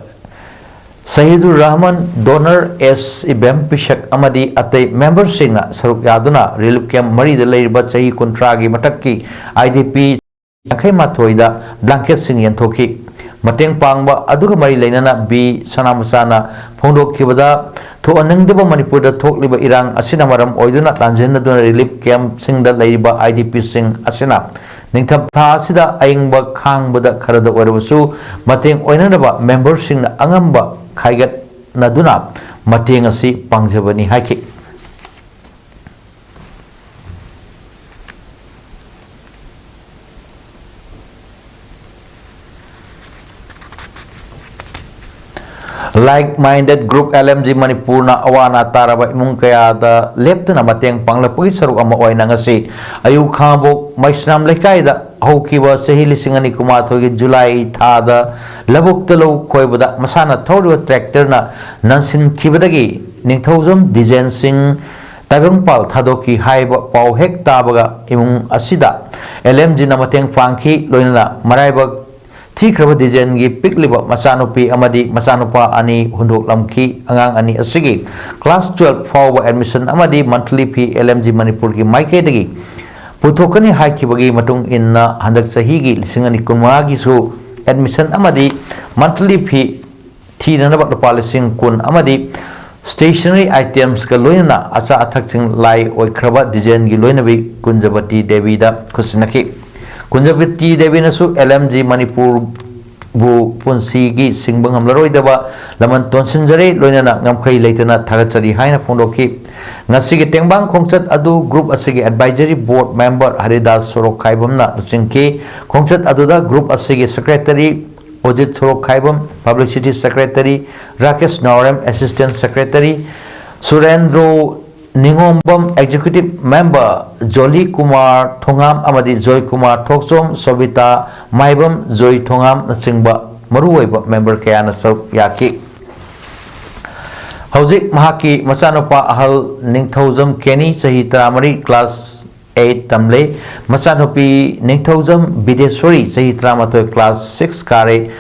Sahidur Rahman, Donor S Ibem Pishak ꯑꯃꯗꯤ ꯑꯇꯩ memberꯁꯤꯡꯅ ꯁꯔꯨꯛ ꯌꯥꯗꯨꯅ Relief Camp ꯃꯔꯤꯗ ꯂꯩꯔꯤꯕ ꯆꯍꯤ ꯀꯨꯟꯊ꯭ꯔꯥꯒꯤ ꯃꯊꯛꯀꯤ IDP ꯌꯥꯡꯈꯩ ꯃꯥꯊꯣꯏꯗ blanketꯁꯤꯡ ꯌꯦꯟꯊꯣꯛꯈꯤ꯫ ꯃꯇꯦꯡ ꯄꯥꯡꯕ ꯑꯗꯨꯒ ꯃꯔꯤ ꯂꯩꯅꯅ ꯕꯤ ꯁꯅꯥꯃꯆꯥꯅ ꯐꯣꯡꯗꯣꯛꯈꯤꯕꯗ, ꯊꯣꯛꯍꯟꯅꯤꯡꯗꯕ ꯃꯅꯤꯄꯨꯔꯗ ꯊꯣꯛꯂꯤꯕ ꯏꯔꯥꯡ ꯑꯁꯤꯅ ꯃꯔꯝ ꯑꯣꯏꯗꯨꯅ ꯂꯥꯟꯖꯦꯟꯅꯗꯨꯅ Relief Campꯁꯤꯡꯗ ꯂꯩꯔꯤꯕ IDPꯁꯤꯡ ꯑꯁꯤꯅ ꯅꯤꯡꯊꯝꯊꯥ ꯑꯁꯤꯗ ꯑꯏꯪꯕ ꯈꯥꯡꯕꯗ ꯈꯔꯗ ꯑꯣꯏꯔꯕꯁꯨ ꯃꯇꯦꯡ ꯑꯣꯏꯅꯅꯕ memberꯁꯤꯡꯅ ꯑꯉꯝꯕ ꯈꯥꯏꯒꯠꯅꯗꯨꯅ ꯃꯇꯦꯡ ꯑꯁꯤ ꯄꯥꯡꯖꯕꯅꯤ ꯍꯥꯏꯈꯤ꯫ Like Minded Group, LMG ꯃꯅꯤꯄꯨꯔꯅ ꯑꯋꯥ ꯑꯅꯥ ꯇꯥꯔꯕ ꯏꯃꯨꯡ ꯀꯌꯥꯗ ꯂꯦꯞꯇꯅ ꯃꯇꯦꯡ ꯄꯥꯡꯂꯛꯄꯒꯤ ꯁꯔꯨꯛ ꯑꯃ ꯑꯣꯏꯅ ꯉꯁꯤ ꯑꯌꯨꯛ ꯈꯥꯉꯕꯣꯛ ꯃꯩꯁꯅꯥꯝ ꯂꯩꯀꯥꯏꯗ ꯍꯧꯈꯤꯕ ꯆꯍꯤ ꯂꯤꯁꯤꯡ ꯑꯅꯤ ꯀꯨꯟꯃꯥꯊꯣꯏꯒꯤ ꯖꯨꯂꯥꯏ ꯊꯥꯗ ꯂꯧꯕꯨꯛꯇ ꯂꯧ ꯈꯣꯏꯕꯗ ꯃꯁꯥꯅ ꯊꯧꯔꯤꯕ tractorꯅ ꯅꯟꯁꯤꯟꯈꯤꯕꯗꯒꯤ ꯅꯤꯡꯊꯧꯖꯝ ꯗꯤꯖꯦꯟ ꯁꯤꯡ ꯇꯥꯏꯕꯪꯄꯥꯜ ꯊꯥꯗꯣꯛꯈꯤ ꯍꯥꯏꯕ ꯄꯥꯎ ꯍꯦꯛ ꯇꯥꯕꯒ ꯏꯃꯨꯡ ꯑꯁꯤꯗ LMGꯅ ꯃꯇꯦꯡ ꯄꯥꯡꯈꯤ꯫ ꯂꯣꯏꯅꯅ ꯃꯔꯥꯏꯕꯛ ꯊꯤꯈ꯭ꯔꯕ ꯗꯤꯖꯦꯟꯒꯤ ꯄꯤꯛꯂꯤꯕ ꯃꯆꯥꯅꯨꯄꯤ ꯑꯃꯗꯤ ꯃꯆꯥꯅꯨꯄꯥ ꯑꯅꯤ ꯍꯨꯟꯗꯣꯛꯂꯝꯈꯤ꯫ ꯑꯉꯥꯡ ꯑꯅꯤ ꯑꯁꯤꯒꯤ class twelve ꯐꯥꯎꯕ admission ꯑꯃꯗꯤ monthly fee LMG ꯃꯅꯤꯄꯨꯔꯒꯤ ꯃꯥꯏꯀꯩꯗꯒꯤ ꯄꯨꯊꯣꯛꯀꯅꯤ ꯍꯥꯏꯈꯤꯕꯒꯤ ꯃꯇꯨꯡ ꯏꯟꯅ ꯍꯟꯗꯛ ꯆꯍꯤꯒꯤ ꯂꯤꯁꯤꯡ ꯑꯅꯤ ꯀꯨꯟꯃꯉꯥꯒꯤꯁꯨ admission ꯑꯃꯗꯤ monthly fee ꯊꯤꯅꯅꯕ ꯂꯨꯄꯥ ꯂꯤꯁꯤꯡ ꯀꯨꯟ ꯑꯃꯗꯤ stationery itemsꯀ ꯂꯣꯏꯅꯅ ꯑꯆꯥ ꯑꯊꯛꯁꯤꯡ ꯂꯥꯏ ꯑꯣꯏꯈ꯭ꯔꯕ ꯗꯤꯖꯥꯏꯟꯒꯤ ꯂꯣꯏꯅꯕꯤ ꯀꯨꯟꯖꯕꯇꯤ ꯗꯦꯕꯤꯗ ꯈꯨꯠꯁꯤꯟꯅꯈꯤ꯫ ꯀꯨꯟꯖꯕꯇꯤ ꯗꯦꯕꯤꯅꯁꯨ L M G ꯃꯅꯤꯄꯨꯔ ꯕꯨ ꯄꯨꯟꯁꯤꯒꯤ ꯁꯤꯡꯕ ꯉꯝꯂꯔꯣꯏꯗꯕ ꯂꯃꯟ ꯇꯣꯟꯁꯤꯟꯖꯔꯤ, ꯂꯣꯏꯅꯅ ꯉꯝꯈꯩ ꯂꯩꯇꯅ ꯊꯥꯒꯠꯆꯔꯤ ꯍꯥꯏꯅ ꯐꯣꯡꯗꯣꯛꯈꯤ꯫ ꯉꯁꯤꯒꯤ ꯇꯦꯡꯕꯥꯡ ꯈꯣꯡꯆꯠ ꯑꯗꯨ group ꯑꯁꯤꯒꯤ advisory board member ꯍꯔꯤꯗꯥꯁ ꯁꯣꯔꯣꯛꯈꯥꯏꯕꯝꯅ ꯂꯨꯆꯤꯡꯈꯤ꯫ ꯈꯣꯡꯆꯠ ꯑꯗꯨꯗ group ꯑꯁꯤꯒꯤ secretary ꯑꯣꯖꯤꯠ ꯁꯣꯔꯣꯛꯈꯥꯏꯕꯝ, publicity secretary ꯔꯥꯀꯦꯁ ꯅꯥꯎꯔꯦꯝ, assistant secretary ꯁꯨꯔꯦꯟꯗ꯭ꯔꯣ ꯅꯤꯉꯣꯝꯕꯝ, executive member ꯖꯣꯂꯤ Kumar ꯊꯣꯉꯥꯝ ꯑꯃꯗꯤ ꯖꯣꯏ ꯀꯨꯃꯥꯔ ꯊꯣꯛꯆꯣꯝ, ꯁꯣꯕꯤꯇꯥ ꯃꯥꯏꯕꯝ, ꯖꯣꯏ ꯊꯣꯉꯥꯝꯅꯆꯤꯡꯕ ꯃꯔꯨꯑꯣꯏꯕ member ꯀꯌꯥꯅ ꯁꯔꯨꯛ ꯌꯥꯈꯤ꯫ ꯍꯧꯖꯤꯛ ꯃꯍꯥꯛꯀꯤ ꯃꯆꯥꯅꯨꯄꯥ ꯑꯍꯜ ꯅꯤꯡꯊꯧꯖꯝ ꯀꯦꯅꯤ, ꯆꯍꯤ ꯇꯔꯥꯃꯔꯤ, class eight ꯇꯝꯂꯤ꯫ ꯃꯆꯥꯅꯨꯄꯤ ꯅꯤꯡꯊꯧꯖꯝ ꯕꯤꯗꯦꯁꯣꯔꯤ, ꯆꯍꯤ ꯇꯔꯥꯃꯥꯊꯣꯏ, class six ꯀꯥꯔꯦ꯫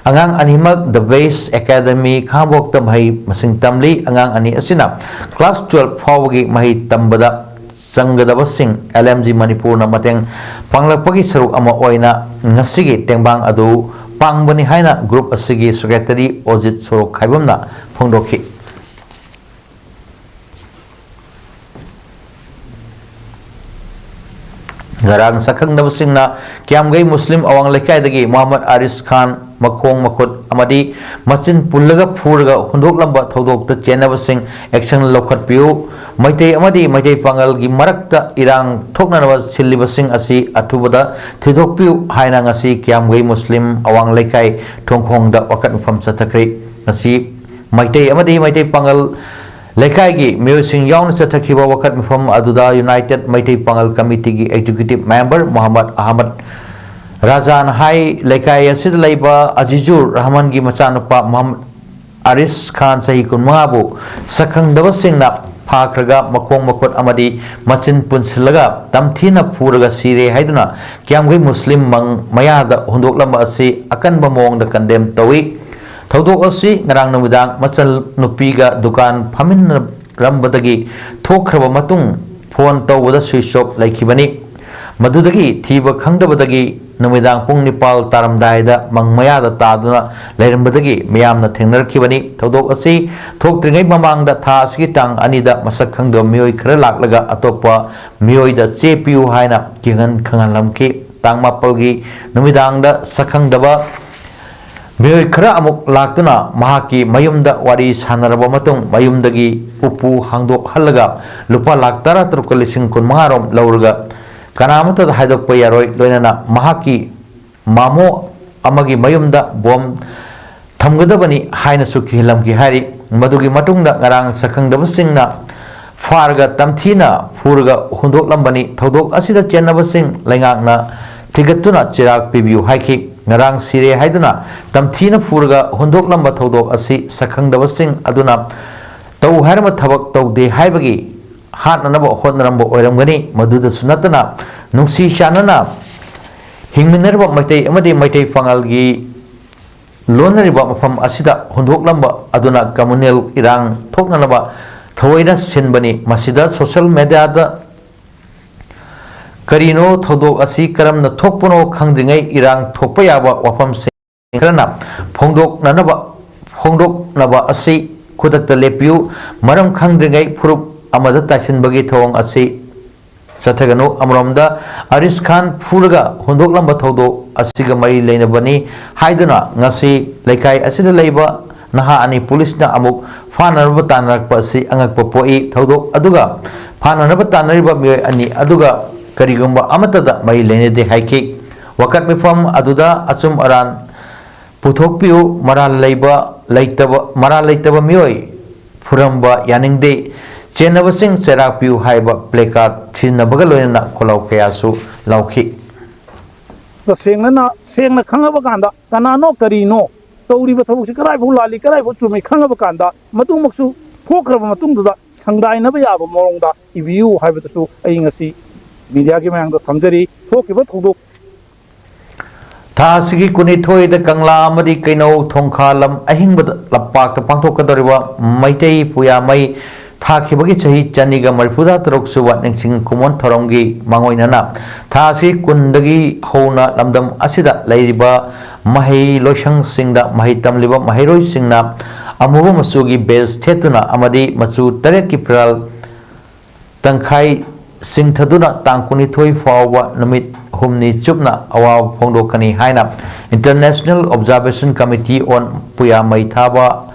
ꯑꯉꯥꯡ ꯑꯅꯤꯃꯛ The Best Academy ꯈꯥꯡꯉꯕꯣꯛꯇ ꯃꯍꯩ ꯃꯁꯤꯡ ꯇꯝꯂꯤ꯫ ꯑꯉꯥꯡ ꯑꯅꯤ ꯑꯁꯤꯅ class twelve ꯐꯥꯎꯕꯒꯤ ꯃꯍꯩ ꯇꯝꯕꯗ ꯆꯪꯒꯗꯕꯁꯤꯡ L M G ꯃꯅꯤꯄꯨꯔꯅ ꯃꯇꯦꯡ ꯄꯥꯡꯂꯛꯄꯒꯤ ꯁꯔꯨꯛ ꯑꯃ ꯑꯣꯏꯅ ꯉꯁꯤꯒꯤ ꯇꯦꯡꯕꯥꯡ ꯑꯗꯨ ꯄꯥꯡꯕꯅꯤ ꯍꯥꯏꯅ group ꯑꯁꯤꯒꯤ secretary ꯑꯣꯖꯤꯠ ꯁꯣꯔꯣꯛꯈꯥꯏꯕꯝꯅ ꯐꯣꯡꯗꯣꯛꯈꯤ꯫ ꯉꯔꯥꯡ ꯁꯛꯈꯪꯅꯕꯁꯤꯡꯅ ꯀꯤꯌꯥꯝꯒꯩ ꯃꯨꯁꯂꯤꯝ ꯑꯋꯥꯡ ꯂꯩꯀꯥꯏꯗꯒꯤ ꯃꯣꯍꯝꯃꯗ ꯑꯥꯔꯤꯁ ꯈꯥꯟ ꯃꯈꯣꯡ ꯃꯈꯨꯠ ꯑꯃꯗꯤ ꯃꯆꯤꯟ ꯄꯨꯜꯂꯒ ꯐꯨꯔꯒ ꯍꯨꯟꯗꯣꯛꯂꯝꯕ ꯊꯧꯗꯣꯛꯇ ꯆꯦꯟꯅꯕꯁꯤꯡ action ꯂꯧꯈꯠꯄꯤꯌꯨ꯫ ꯃꯩꯇꯩ ꯑꯃꯗꯤ ꯃꯩꯇꯩ ꯄꯥꯉꯜꯒꯤ ꯃꯔꯛꯇ ꯏꯔꯥꯡ ꯊꯣꯛꯅꯅꯕ ꯁꯤꯜꯂꯤꯕꯁꯤꯡ ꯑꯁꯤ ꯑꯊꯨꯕꯗ ꯊꯤꯗꯣꯛꯄꯤꯌꯨ ꯍꯥꯏꯅ ꯉꯁꯤ ꯀꯤꯌꯥꯝꯒꯩ ꯃꯨꯁꯂꯤꯝ ꯑꯋꯥꯡ ꯂꯩꯀꯥꯏ ꯊꯣꯡꯈꯣꯡꯗ ꯋꯥꯀꯠ ꯃꯐꯝ ꯆꯠꯊꯈ꯭ꯔꯦ꯫ ꯉꯁꯤ ꯃꯩꯇꯩ ꯑꯃꯗꯤ ꯃꯩꯇꯩ ꯄꯥꯉꯜ ꯂꯩꯀꯥꯏꯒꯤ ꯃꯤꯑꯣꯏꯁꯤꯡ ꯌꯥꯎꯅ ꯆꯠꯊꯈꯤꯕ ꯋꯥꯀꯠ ꯃꯐꯝ ꯑꯗꯨꯗ United ꯃꯩꯇꯩ ꯄꯥꯉꯜ Committeeꯒꯤ executive member ꯃꯣꯍꯝꯃꯗ ꯑꯍꯃꯗ ꯔꯥꯖꯥꯅ ꯍꯥꯏ, ꯂꯩꯀꯥꯏ ꯑꯁꯤꯗ ꯂꯩꯕ ꯑꯖꯤꯖꯨꯔ ꯔꯍꯃꯟꯒꯤ ꯃꯆꯥꯅꯨꯄꯥ ꯃꯣꯍꯝꯃꯗ ꯑꯥꯔꯤꯁ ꯈꯥꯟ, ꯆꯍꯤ ꯀꯨꯟꯃꯉꯥꯕꯨ ꯁꯛꯈꯪꯗꯕꯁꯤꯡꯅ ꯐꯥꯈ꯭ꯔꯒ ꯃꯈꯣꯡ ꯃꯈꯨꯠ ꯑꯃꯗꯤ ꯃꯆꯤꯟ ꯄꯨꯟꯁꯤꯜꯂꯒ ꯇꯝꯊꯤꯅ ꯐꯨꯔꯒ ꯁꯤꯔꯦ ꯍꯥꯏꯗꯨꯅ ꯀꯤꯌꯥꯝꯒꯩ ꯃꯨꯁꯂꯤꯝ ꯃꯪ ꯃꯌꯥꯗ ꯍꯨꯟꯗꯣꯛꯂꯝꯕ ꯑꯁꯤ ꯑꯀꯟꯕ ꯃꯑꯣꯡꯗ condemn ꯇꯧꯏ꯫ ꯊꯧꯗꯣꯛ ꯑꯁꯤ ꯉꯔꯥꯡ ꯅꯨꯃꯤꯗꯥꯡ ꯃꯆꯜ ꯅꯨꯄꯤꯒ ꯗꯨꯀꯥꯟ ꯐꯝꯃꯤꯟꯅꯔꯝꯕꯗꯒꯤ ꯊꯣꯛꯈ꯭ꯔꯕ ꯃꯇꯨꯡ phone ꯇꯧꯕꯗ switch off ꯂꯩꯈꯤꯕꯅꯤ꯫ ꯃꯗꯨꯗꯒꯤ ꯊꯤꯕ ꯈꯪꯗꯕꯗꯒꯤ ꯅꯨꯃꯤꯗꯥꯡ ꯄꯨꯡ ꯅꯤꯄꯥꯜ ꯇꯥꯔꯝꯗꯥꯏꯗ ꯃꯪ ꯃꯌꯥꯗ ꯇꯥꯗꯨꯅ ꯂꯩꯔꯝꯕꯗꯒꯤ ꯃꯤꯌꯥꯝꯅ ꯊꯦꯡꯅꯔꯛꯈꯤꯕꯅꯤ꯫ ꯊꯧꯗꯣꯛ ꯑꯁꯤ ꯊꯣꯛꯇ꯭ꯔꯤꯉꯩ ꯃꯃꯥꯡꯗ ꯊꯥ ꯑꯁꯤꯒꯤ ꯇꯥꯡ ꯑꯅꯤꯗ ꯃꯁꯛ ꯈꯪꯗꯕ ꯃꯤꯑꯣꯏ ꯈꯔ ꯂꯥꯛꯂꯒ ꯑꯇꯣꯞꯄ ꯃꯤꯑꯣꯏꯗ ꯆꯦ ꯄꯤꯌꯨ ꯍꯥꯏꯅ ꯀꯤꯍꯟ ꯈꯪꯍꯜꯂꯝꯈꯤ꯫ ꯇꯥꯡ ꯃꯥꯄꯜꯒꯤ ꯅꯨꯃꯤꯗꯥꯡꯗ ꯁꯛꯈꯪꯗꯕ ꯃꯤꯑꯣꯏ ꯈꯔ ꯑꯃꯨꯛ ꯂꯥꯛꯇꯨꯅ ꯃꯍꯥꯛꯀꯤ ꯃꯌꯨꯝꯗ ꯋꯥꯔꯤ ꯁꯥꯟꯅꯔꯕ ꯃꯇꯨꯡ ꯃꯌꯨꯝꯗꯒꯤ ꯎꯄꯨ ꯍꯥꯡꯗꯣꯛꯍꯜꯂꯒ ꯂꯨꯄꯥ ꯂꯥꯈ ꯇꯔꯥꯇꯔꯨꯛꯀ ꯂꯤꯁꯤꯡ ꯀꯨꯟꯃꯉꯥ ꯔꯣꯝ ꯂꯧꯔꯒ ꯀꯅꯥ ꯑꯃꯠꯇꯗ ꯍꯥꯏꯗꯣꯛꯄ ꯌꯥꯔꯣꯏ, ꯂꯣꯏꯅꯅ ꯃꯍꯥꯛꯀꯤ ꯃꯥꯃꯣ ꯑꯃꯒꯤ ꯃꯌꯨꯝꯗ ꯕꯣꯝ ꯊꯝꯒꯗꯕꯅꯤ ꯍꯥꯏꯅꯁꯨ ꯀꯤꯍꯜꯂꯝꯈꯤ ꯍꯥꯏꯔꯤ꯫ ꯃꯗꯨꯒꯤ ꯃꯇꯨꯡꯗ ꯉꯔꯥꯡ ꯁꯛꯈꯪꯗꯕꯁꯤꯡꯅ ꯐꯥꯔꯒ ꯇꯝꯊꯤꯅ ꯐꯨꯔꯒ ꯍꯨꯟꯗꯣꯛꯂꯝꯕꯅꯤ꯫ ꯊꯧꯗꯣꯛ ꯑꯁꯤꯗ ꯆꯦꯟꯅꯕꯁꯤꯡ ꯂꯩꯉꯥꯛꯅ ꯊꯤꯒꯠꯇꯨꯅ ꯆꯤꯔꯥꯛ ꯄꯤꯕꯤꯌꯨ ꯍꯥꯏꯈꯤ꯫ ꯉꯔꯥꯡ ꯁꯤꯔꯦ ꯍꯥꯏꯗꯨꯅ ꯇꯝꯊꯤꯅ ꯐꯨꯔꯒ ꯍꯨꯟꯗꯣꯛꯂꯝꯕ ꯊꯧꯗꯣꯛ ꯑꯁꯤ ꯁꯛꯈꯪꯗꯕꯁꯤꯡ ꯑꯗꯨꯅ ꯇꯧ ꯍꯥꯏꯔꯝꯕ ꯊꯕꯛ ꯇꯧꯗꯦ ꯍꯥꯏꯕꯒꯤ ꯍꯥꯠꯅꯅꯕ ꯍꯣꯠꯅꯔꯝꯕ ꯑꯣꯏꯔꯝꯒꯅꯤ꯫ ꯃꯗꯨꯗꯁꯨ ꯅꯠꯇꯅ ꯅꯨꯡꯁꯤ ꯆꯥꯟꯅꯅ ꯍꯤꯡꯃꯤꯟꯅꯔꯤꯕ ꯃꯩꯇꯩ ꯑꯃꯗꯤ ꯃꯩꯇꯩ ꯄꯥꯉꯜꯒꯤ ꯂꯣꯟꯅꯔꯤꯕ ꯃꯐꯝ ꯑꯁꯤꯗ ꯍꯨꯟꯗꯣꯛꯂꯝꯕ ꯑꯗꯨꯅ communal ꯏꯔꯥꯡ ꯊꯣꯛꯅꯅꯕ ꯊꯑꯣꯏꯅ ꯁꯤꯟꯕꯅꯤ꯫ ꯃꯁꯤꯗ social media ꯗ ꯀꯔꯤꯅꯣ, ꯊꯧꯗꯣꯛ ꯑꯁꯤ ꯀꯔꯝꯅ ꯊꯣꯛꯄꯅꯣ ꯈꯪꯗ꯭ꯔꯤꯉꯩ ꯏꯔꯥꯡ ꯊꯣꯛꯄ ꯌꯥꯕ ꯋꯥꯐꯝꯁꯤꯡ ꯈꯔꯅ ꯐꯣꯡꯗꯣꯛꯅꯅꯕ, ꯐꯣꯡꯗꯣꯛꯅꯕ ꯑꯁꯤ ꯈꯨꯗꯛꯇ ꯂꯦꯞꯄꯤꯌꯨ꯫ ꯃꯔꯝ ꯈꯪꯗ꯭ꯔꯤꯉꯩ ꯐꯨꯔꯨꯞ ꯑꯃꯗ ꯇꯥꯏꯁꯤꯟꯕꯒꯤ ꯊꯧꯑꯣꯡ ꯑꯁꯤ ꯆꯠꯊꯒꯅꯨ꯫ ꯑꯃꯔꯣꯝꯗ ꯑꯔꯤꯁ ꯈꯥꯟ ꯐꯨꯔꯒ ꯍꯨꯟꯗꯣꯛꯂꯝꯕ ꯊꯧꯗꯣꯛ ꯑꯁꯤꯒ ꯃꯔꯤ ꯂꯩꯅꯕꯅꯤ ꯍꯥꯏꯗꯨꯅ ꯉꯁꯤ ꯂꯩꯀꯥꯏ ꯑꯁꯤꯗ ꯂꯩꯕ ꯅꯍꯥ ꯑꯅꯤ ꯄꯨꯂꯤꯁꯅ ꯑꯃꯨꯛ ꯐꯥꯅꯅꯕ ꯇꯥꯟꯅꯔꯛꯄ ꯑꯁꯤ ꯑꯉꯛꯄ ꯄꯣꯛꯏ꯫ ꯊꯧꯗꯣꯛ ꯑꯗꯨꯒ ꯐꯥꯅꯅꯕ ꯇꯥꯟꯅꯔꯤꯕ ꯃꯤꯑꯣꯏ ꯑꯅꯤ ꯑꯗꯨꯒ ꯀꯔꯤꯒꯨꯝꯕ ꯑꯃꯠꯇꯗ ꯃꯔꯤ ꯂꯩꯅꯗꯦ ꯍꯥꯏꯈꯤ꯫ ꯋꯥꯀꯠ ꯃꯤꯐꯝ ꯑꯗꯨꯗ ꯑꯆꯨꯝ ꯑꯔꯥꯟ ꯄꯨꯊꯣꯛꯄꯤꯌꯨ, ꯃꯔꯥꯜ ꯂꯩꯕ, ꯂꯩꯇꯕ, ꯃꯔꯥꯜ ꯂꯩꯇꯕ ꯃꯤꯑꯣꯏ ꯐꯨꯔꯝꯕ ꯌꯥꯅꯤꯡꯗꯦ, ꯆꯦꯟꯅꯕꯁꯤꯡ ꯆꯩꯔꯥꯛ ꯄꯤꯌꯨ ꯍꯥꯏꯕ placard ꯁꯤꯖꯤꯟꯅꯕꯒ ꯂꯣꯏꯅꯅ ꯈꯣꯜꯂꯥꯎ ꯀꯌꯥꯁꯨ ꯂꯥꯎꯈꯤ꯫ ꯇꯁꯦꯡꯅꯅ ꯁꯦꯡꯅ ꯈꯪꯉꯕ ꯀꯥꯟꯗ ꯀꯅꯥꯅꯣ ꯀꯔꯤꯅꯣ ꯇꯧꯔꯤꯕ ꯊꯕꯛꯁꯤ ꯀꯗꯥꯏꯐꯥꯎ ꯂꯥꯜꯂꯤ ꯀꯗꯥꯏꯐꯥꯎ ꯆꯨꯝꯃꯤ ꯈꯪꯉꯕ ꯀꯥꯟꯗ ꯃꯗꯨꯃꯛꯁꯨ ꯊꯣꯛꯈ꯭ꯔꯕ ꯃꯇꯨꯡꯗꯨꯗ ꯁꯪꯗꯥꯏꯅꯕ ꯌꯥꯕ ꯃꯑꯣꯡꯗ ꯏꯕꯤꯌꯨ ꯍꯥꯏꯕꯗꯨꯁꯨ ꯑꯩ ꯉꯁꯤ media ꯒꯤ ꯃꯌꯥꯝꯗ ꯊꯝꯖꯔꯤ꯫ ꯊꯣꯛꯈꯤꯕ ꯊꯧꯗꯣꯛ ꯊꯥ ꯑꯁꯤꯒꯤ ꯀꯨꯟꯅꯤꯊꯣꯏꯗ ꯀꯪꯂꯥ ꯑꯃꯗꯤ ꯀꯩꯅꯧ ꯊꯣꯡꯈꯥ ꯂꯝ ꯑꯍꯤꯡꯕꯗ ꯂꯝꯄꯥꯛꯇ ꯄꯥꯡꯊꯣꯛꯀꯗꯧꯔꯤꯕ ꯃꯩꯇꯩ ꯄꯨꯌꯥꯃꯩ ꯊꯥꯈꯤꯕꯒꯤ ꯆꯍꯤ ꯆꯅꯤꯒ ꯃꯔꯤꯐꯨꯇꯔꯨꯛ ꯁꯨꯕ ꯅꯤꯡꯁꯤꯡ ꯈꯨꯃꯣꯟ ꯊꯧꯔꯝꯒꯤ ꯃꯥꯡꯑꯣꯏꯅꯅ ꯊꯥ ꯑꯁꯤ ꯀꯨꯟꯗꯒꯤ ꯍꯧꯅ ꯂꯝꯗꯝ ꯑꯁꯤꯗ ꯂꯩꯔꯤꯕ ꯃꯍꯩ ꯂꯣꯏꯁꯪꯁꯤꯡꯗ ꯃꯍꯩ ꯇꯝꯂꯤꯕ ꯃꯍꯩꯔꯣꯏꯁꯤꯡꯅ ꯑꯃꯨꯕ ꯃꯆꯨꯒꯤ ꯕꯦꯖ ꯊꯦꯠꯇꯨꯅ ꯑꯃꯗꯤ ꯃꯆꯨ ꯇꯔꯦꯠꯀꯤ ꯐꯤꯔꯥꯜ ꯇꯪꯈꯥꯏ ꯁꯤꯡꯊꯗꯨꯅ ꯇꯥꯡ ꯀꯨꯟꯅꯤꯊꯣꯏ ꯐꯥꯎꯕ ꯅꯨꯃꯤꯠ ꯍꯨꯝꯅꯤ ꯆꯨꯞꯅ ꯑꯋꯥꯕ ꯐꯣꯡꯗꯣꯛꯀꯅꯤ ꯍꯥꯏꯅ International Observation Committee on ꯄꯨꯌꯥ ꯃꯩ ꯊꯥꯕ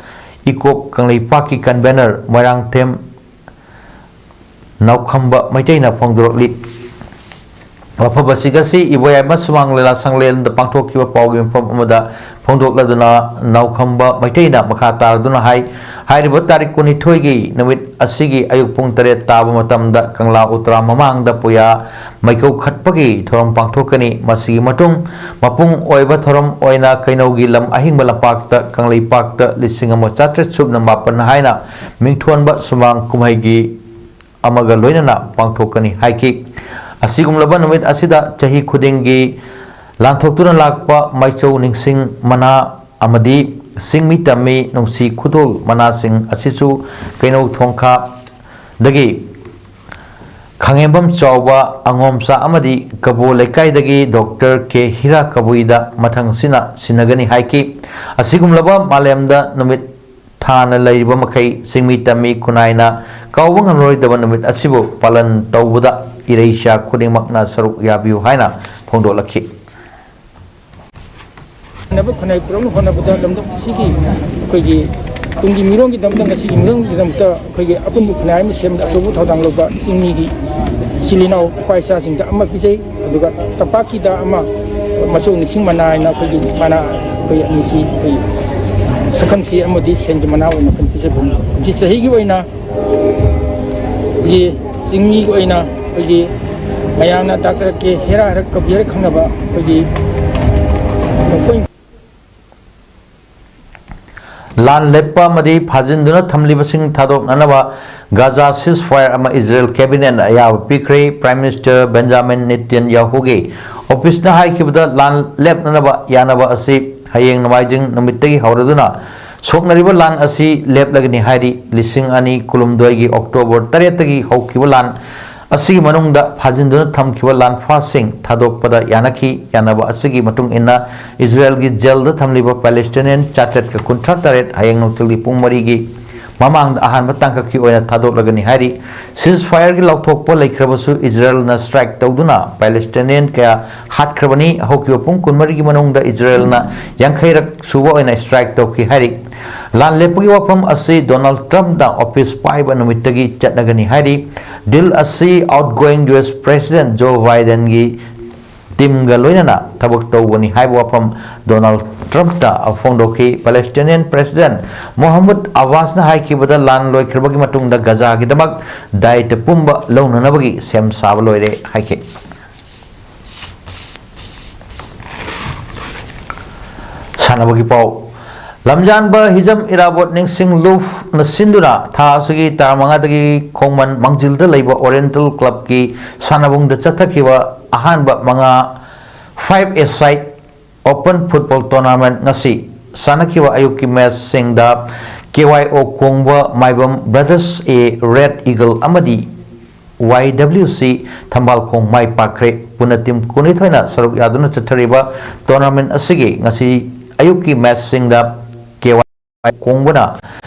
ꯏꯀꯣꯞ ꯀꯪꯂꯩꯄꯥꯛꯀꯤ convener ꯃꯣꯏꯔꯥꯡꯊꯦꯝ ꯅꯥꯎꯈꯝꯕ ꯃꯩꯇꯩꯅ ꯐꯣꯡꯗꯣꯔꯛꯂꯤ꯫ ꯋꯥꯐꯝ ꯑꯁꯤꯒꯁꯤ ꯏꯕꯣꯌꯥꯏꯃ ꯁꯨꯃꯥꯡ ꯂꯤꯂꯥ ꯁꯪꯂꯦꯟꯗ ꯄꯥꯡꯊꯣꯛꯈꯤꯕ ꯄꯥꯎꯒꯤ ꯃꯐꯝ ꯑꯃꯗ ꯐꯣꯡꯗꯣꯛꯂꯗꯨꯅ ꯅꯥꯎꯈꯝꯕ ꯃꯩꯇꯩꯅ ꯃꯈꯥ ꯇꯥꯔꯗꯨꯅ ꯍꯥꯏ, ꯍꯥꯏꯔꯤꯕ ꯇꯥꯔꯤꯛ ꯀꯨꯟꯅꯤꯊꯣꯏꯒꯤ ꯅꯨꯃꯤꯠ ꯑꯁꯤꯒꯤ ꯑꯌꯨꯛ ꯄꯨꯡ ꯇꯔꯦꯠ ꯇꯥꯕ ꯃꯇꯝꯗ ꯀꯪꯂꯥ ꯎꯇ꯭ꯔꯥ ꯃꯃꯥꯡꯗ ꯄꯨꯌꯥ ꯃꯩꯀꯧ ꯈꯠꯄꯒꯤ ꯊꯧꯔꯝ ꯄꯥꯡꯊꯣꯛꯀꯅꯤ꯫ ꯃꯁꯤꯒꯤ ꯃꯇꯨꯡ ꯃꯄꯨꯡ ꯑꯣꯏꯕ ꯊꯧꯔꯝ ꯑꯣꯏꯅ ꯀꯩꯅꯧꯒꯤ ꯂꯝ ꯑꯍꯤꯡꯕ ꯂꯝꯄꯥꯛꯇ ꯀꯪꯂꯩꯄꯥꯛꯇ ꯂꯤꯁꯤꯡ ꯑꯃ ꯆꯥꯇ꯭ꯔꯦꯠ ꯁꯨꯞꯅ ꯃꯥꯄꯟ ꯍꯥꯏꯅ ꯃꯤꯡꯊꯣꯟꯕ ꯁꯨꯃꯥꯡ ꯀꯨꯝꯍꯩꯒꯤ ꯑꯃꯒ ꯂꯣꯏꯅꯅ ꯄꯥꯡꯊꯣꯛꯀꯅꯤ ꯍꯥꯏꯈꯤ꯫ ꯑꯁꯤꯒꯨꯝꯂꯕ ꯅꯨꯃꯤꯠ ꯑꯁꯤꯗ ꯆꯍꯤ ꯈꯨꯗꯤꯡꯒꯤ ꯂꯥꯟꯊꯣꯛꯇꯨꯅ ꯂꯥꯛꯄ ꯃꯥꯏꯆꯧ ꯅꯤꯡꯁꯤꯡ ꯃꯅꯥ ꯑꯃꯗꯤ ꯆꯤꯡꯃꯤ ꯇꯝꯃꯤ ꯅꯨꯡꯁꯤ ꯈꯨꯗꯣꯜ ꯃꯅꯥꯁꯤꯡ ꯑꯁꯤꯁꯨ ꯀꯩꯅꯧ ꯊꯣꯡꯈꯥꯗꯒꯤ ꯈꯥꯉꯦꯝꯕꯝ ꯆꯥꯎꯕ ꯑꯉꯣꯝꯆꯥ ꯑꯃꯗꯤ ꯀꯕꯣ ꯂꯩꯀꯥꯏꯗꯒꯤ ꯗꯣꯛꯇꯔ ꯀꯦ ꯍꯤꯔꯥ ꯀꯕꯨꯏꯗ ꯃꯊꯪꯁꯤꯅ ꯁꯤꯟꯅꯒꯅꯤ ꯍꯥꯏꯈꯤ꯫ ꯑꯁꯤꯒꯨꯝꯂꯕ ꯃꯥꯂꯦꯝꯗ ꯅꯨꯃꯤꯠ ꯊꯥꯅ ꯂꯩꯔꯤꯕ ꯃꯈꯩ ꯆꯤꯡꯃꯤ ꯇꯝꯃꯤ ꯈꯨꯟꯅꯥꯏꯅ ꯀꯥꯎꯕ ꯉꯝꯂꯔꯣꯏꯗꯕ ꯅꯨꯃꯤꯠ ꯑꯁꯤꯕꯨ ꯄꯥꯂꯟ ꯇꯧꯕꯗ ꯏꯔꯩꯆꯥ ꯈꯨꯗꯤꯡꯃꯛꯅ ꯁꯔꯨꯛ ꯌꯥꯕꯤꯌꯨ ꯍꯥꯏꯅ ꯐꯣꯡꯗꯣꯛꯂꯛꯈꯤ꯫ ꯅꯕ ꯈꯨꯟꯅꯥꯏ ꯄꯨꯔꯛꯅꯕ ꯍꯣꯠꯅꯕꯗ ꯂꯝꯗꯝ ꯑꯁꯤꯒꯤ ꯑꯩꯈꯣꯏꯒꯤ ꯇꯨꯡꯒꯤ ꯃꯤꯔꯣꯜꯒꯤꯗꯃꯛꯇ, ꯉꯁꯤꯒꯤ ꯃꯤꯔꯣꯜꯒꯤꯗꯃꯛꯇ ꯑꯩꯈꯣꯏꯒꯤ ꯑꯄꯨꯟꯕ ꯈꯨꯟꯅꯥꯏ ꯑꯃ ꯁꯦꯝꯕꯗ ꯑꯆꯧꯕ ꯊꯧꯗꯥꯡ ꯂꯧꯕ ꯆꯤꯡꯃꯤꯒꯤ ꯏꯆꯤꯜ ꯏꯅꯥꯎ ꯏꯄꯥ ꯏꯆꯥꯁꯤꯡꯗ ꯑꯃ ꯄꯤꯖꯩ꯫ ꯑꯗꯨꯒ ꯇꯝꯄꯥꯛꯀꯤꯗ ꯑꯃ ꯃꯆꯨ ꯅꯤꯡꯁꯤꯡ ꯃꯅꯥ ꯍꯥꯏꯅ ꯑꯩꯈꯣꯏꯒꯤ ꯃꯅꯥ, ꯑꯩꯈꯣꯏ ꯑꯅꯤꯁꯤ ꯑꯩꯈꯣꯏ ꯁꯛꯈꯪꯁꯤ ꯑꯃꯗꯤ ꯁꯦꯟꯒꯤ ꯃꯅꯥ ꯑꯣꯏꯅ ꯑꯩꯈꯣꯏ ꯄꯤꯖꯕꯅꯤ꯫ ꯀꯨꯝꯁꯤ ꯆꯍꯤꯒꯤ ꯑꯣꯏꯅ ꯑꯩꯈꯣꯏꯒꯤ ꯆꯤꯡꯃꯤꯒꯤ ꯑꯣꯏꯅ ꯑꯩꯈꯣꯏꯒꯤ ꯃꯌꯥꯝꯅ ꯗꯥꯛꯇꯔ ꯀꯦ ꯍꯦꯔꯥ ꯍꯥꯏꯔꯒ ꯀꯕꯨꯏ ꯍꯥꯏꯔꯒ ꯈꯪꯅꯕ ꯑꯩꯈꯣꯏꯒꯤ ꯃꯈꯣꯏ ꯂꯥꯟ ꯂꯦꯞꯄ ꯑꯃꯗꯤ ꯐꯥꯖꯤꯟꯗꯨꯅ ꯊꯝꯂꯤꯕꯁꯤꯡ ꯊꯥꯗꯣꯛꯅꯅꯕ ꯒꯥꯖꯥ ceasefire ꯑꯃ ꯏꯖꯔꯦꯜ cabinet ꯅ ꯑꯌꯥꯕ ꯄꯤꯈ꯭ꯔꯦ꯫ Prime Minister Benjamin Netanyahu ꯒꯤ office ꯅ ꯍꯥꯏꯈꯤꯕꯗ, ꯂꯥꯟ ꯂꯦꯞꯅꯅꯕ ꯌꯥꯅꯕ ꯑꯁꯤ ꯍꯌꯦꯡ ꯅꯣꯡꯃꯥꯏꯖꯤꯡ ꯅꯨꯃꯤꯠꯇꯒꯤ ꯍꯧꯔꯗꯨꯅ ꯁꯣꯛꯅꯔꯤꯕ ꯂꯥꯟ ꯑꯁꯤ ꯂꯦꯞꯂꯒꯅꯤ ꯍꯥꯏꯔꯤ꯫ ꯂꯤꯁꯤꯡ ꯑꯅꯤ ꯀꯨꯟꯍꯨꯝꯗꯣꯏꯒꯤ ꯑꯣꯛꯇꯣꯕꯔ ꯇꯔꯦꯠꯇꯒꯤ ꯍꯧꯈꯤꯕ ꯂꯥꯟ ꯑꯁꯤꯒꯤ ꯃꯅꯨꯡꯗ ꯐꯥꯖꯤꯟꯗꯨꯅ ꯊꯝꯈꯤꯕ ꯂꯥꯟꯐꯥꯁꯤꯡ ꯊꯥꯗꯣꯛꯄꯗ ꯌꯥꯅꯈꯤ꯫ ꯌꯥꯅꯕ ꯑꯁꯤꯒꯤ ꯃꯇꯨꯡ ꯏꯟꯅ ꯏꯖꯔꯦꯜꯒꯤ ꯖꯦꯜꯗ ꯊꯝꯂꯤꯕ ꯄꯦꯂꯦꯁꯇꯤꯅꯤꯌꯟ ꯆꯥꯇ꯭ꯔꯦꯠꯀ ꯀꯨꯟꯊ꯭ꯔꯥ ꯇꯔꯦꯠ ꯍꯌꯦꯡ ꯅꯨꯡꯊꯤꯜꯒꯤ ꯄꯨꯡ ꯃꯔꯤꯒꯤ ꯃꯃꯥꯡꯗ ꯑꯍꯥꯟꯕ ꯇꯥꯡꯀꯛꯀꯤ ꯑꯣꯏꯅ ꯊꯥꯗꯣꯛꯂꯒꯅꯤ ꯍꯥꯏꯔꯤ꯫ ꯁꯤꯖ ꯐꯥꯌꯔꯒꯤ ꯂꯥꯎꯊꯣꯛꯄ ꯂꯩꯈ꯭ꯔꯕꯁꯨ ꯏꯖꯔꯦꯜꯅ ꯁ꯭ꯇ꯭ꯔꯥꯏꯛ ꯇꯧꯗꯨꯅ ꯄꯦꯂꯦꯁꯇꯤꯅꯤꯌꯟ ꯀꯌꯥ ꯍꯥꯠꯈ꯭ꯔꯕꯅꯤ꯫ ꯍꯧꯈꯤꯕ ꯄꯨꯡ ꯀꯨꯟꯃꯔꯤꯒꯤ ꯃꯅꯨꯡꯗ ꯏꯖꯔꯦꯜꯅ ꯌꯥꯡꯈꯩꯔꯛ ꯁꯨꯕ ꯑꯣꯏꯅ ꯁ꯭ꯇ꯭ꯔꯥꯏꯛ ꯇꯧꯈꯤ ꯍꯥꯏꯔꯤ꯫ ꯂꯥꯟ ꯂꯦꯞꯄꯒꯤ ꯋꯥꯐꯝ ꯑꯁꯤ ꯗꯣꯅꯥꯜꯗ ꯇ꯭ꯔꯝꯞꯅ ꯑꯣꯐꯤꯁ ꯄꯥꯏꯕ ꯅꯨꯃꯤꯠꯇꯒꯤ ꯆꯠꯅꯒꯅꯤ ꯍꯥꯏꯔꯤ꯫ ꯗꯤꯜ ꯑꯁꯤ ꯑꯥꯎꯠꯒꯣꯌꯤꯡ ꯌꯨ ꯑꯦꯁ ꯄ꯭ꯔꯦꯁꯤꯗꯦꯟꯠ ꯖꯣ ꯕꯥꯏꯗꯦꯟꯒꯤ ꯇꯤꯝꯒ ꯂꯣꯏꯅꯅ ꯊꯕꯛ ꯇꯧꯕꯅꯤ ꯍꯥꯏꯕ ꯋꯥꯐꯝ ꯗꯣꯅꯥꯜꯗ ꯇ꯭ꯔꯝꯞꯅ ꯐꯣꯡꯗꯣꯛꯈꯤ꯫ ꯄꯦꯂꯦꯁꯇꯤꯅꯤꯌꯟ ꯄ꯭ꯔꯦꯁꯤꯗꯦꯟꯠ ꯃꯣꯍꯝꯃꯗ ꯑꯕꯥꯁꯅ ꯍꯥꯏꯈꯤꯕꯗ, ꯂꯥꯟ ꯂꯣꯏꯈ꯭ꯔꯕꯒꯤ ꯃꯇꯨꯡꯗ ꯒꯖꯥꯒꯤꯗꯃꯛ ꯗꯥꯏꯇ ꯄꯨꯝꯕ ꯂꯧꯅꯅꯕꯒꯤ ꯁꯦꯝ ꯁꯥꯕ ꯂꯣꯏꯔꯦ ꯍꯥꯏꯈꯤ꯫ ꯁꯥꯟꯅꯕꯒꯤ ꯄꯥꯎ꯫ ꯂꯝꯖꯥꯟꯕ ꯍꯤꯖꯝ ꯏꯔꯥꯕꯣꯠ ꯅꯤꯡꯁꯤꯡ ꯂꯨꯞꯅ ꯁꯤꯟꯗꯨꯅ ꯊꯥ ꯑꯁꯤꯒꯤ ꯇꯔꯥ ꯃꯉꯥꯗꯒꯤ ꯈꯣꯡꯃꯟ ꯃꯥꯡꯖꯤꯜꯗ ꯂꯩꯕ ꯑꯣꯔꯤꯌꯦꯟꯇꯦꯜ ꯀ꯭ꯂꯕꯀꯤ ꯁꯥꯟꯅꯕꯨꯡꯗ ꯆꯠꯊꯈꯤꯕ ꯑꯍꯥꯟꯕ ꯃꯉꯥ ꯐꯥꯏꯚ ꯑꯦ ꯁꯥꯏꯠ ꯑꯣꯄꯟ ꯐꯨꯠꯕꯣꯜ ꯇꯣꯔꯅꯥꯃꯦꯟꯠ ꯉꯁꯤ ꯁꯥꯟꯅꯈꯤꯕ ꯑꯌꯨꯛꯀꯤ ꯃꯦꯆꯁꯤꯡꯗ ꯀꯦ ꯋꯥꯏ ꯑꯣ ꯀꯣꯡꯕ ꯃꯥꯏꯕꯝ ꯕ꯭ꯔꯗꯔꯁ ꯑꯦ ꯔꯦꯗ ꯏꯒꯜ ꯑꯃꯗꯤ ꯋꯥꯏ ꯗꯕ꯭ꯂꯤꯎ ꯁꯤ ꯊꯝꯕꯥꯜꯈꯣꯡ ꯃꯥꯏ ꯄꯥꯛꯈ꯭ꯔꯦ꯫ ꯄꯨꯟꯅ ꯇꯤꯝ ꯀꯨꯟꯅꯤꯊꯣꯏꯅ ꯁꯔꯨꯛ ꯌꯥꯗꯨꯅ ꯆꯠꯊꯔꯤꯕ ꯇꯣꯔꯅꯥꯃꯦꯟꯠ ꯑꯁꯤꯒꯤ ꯉꯁꯤ ꯑꯌꯨꯛꯀꯤ ꯃꯦꯆꯁꯤꯡꯗ ꯀꯦ ꯋꯥꯏ ꯀꯣꯡꯕꯅ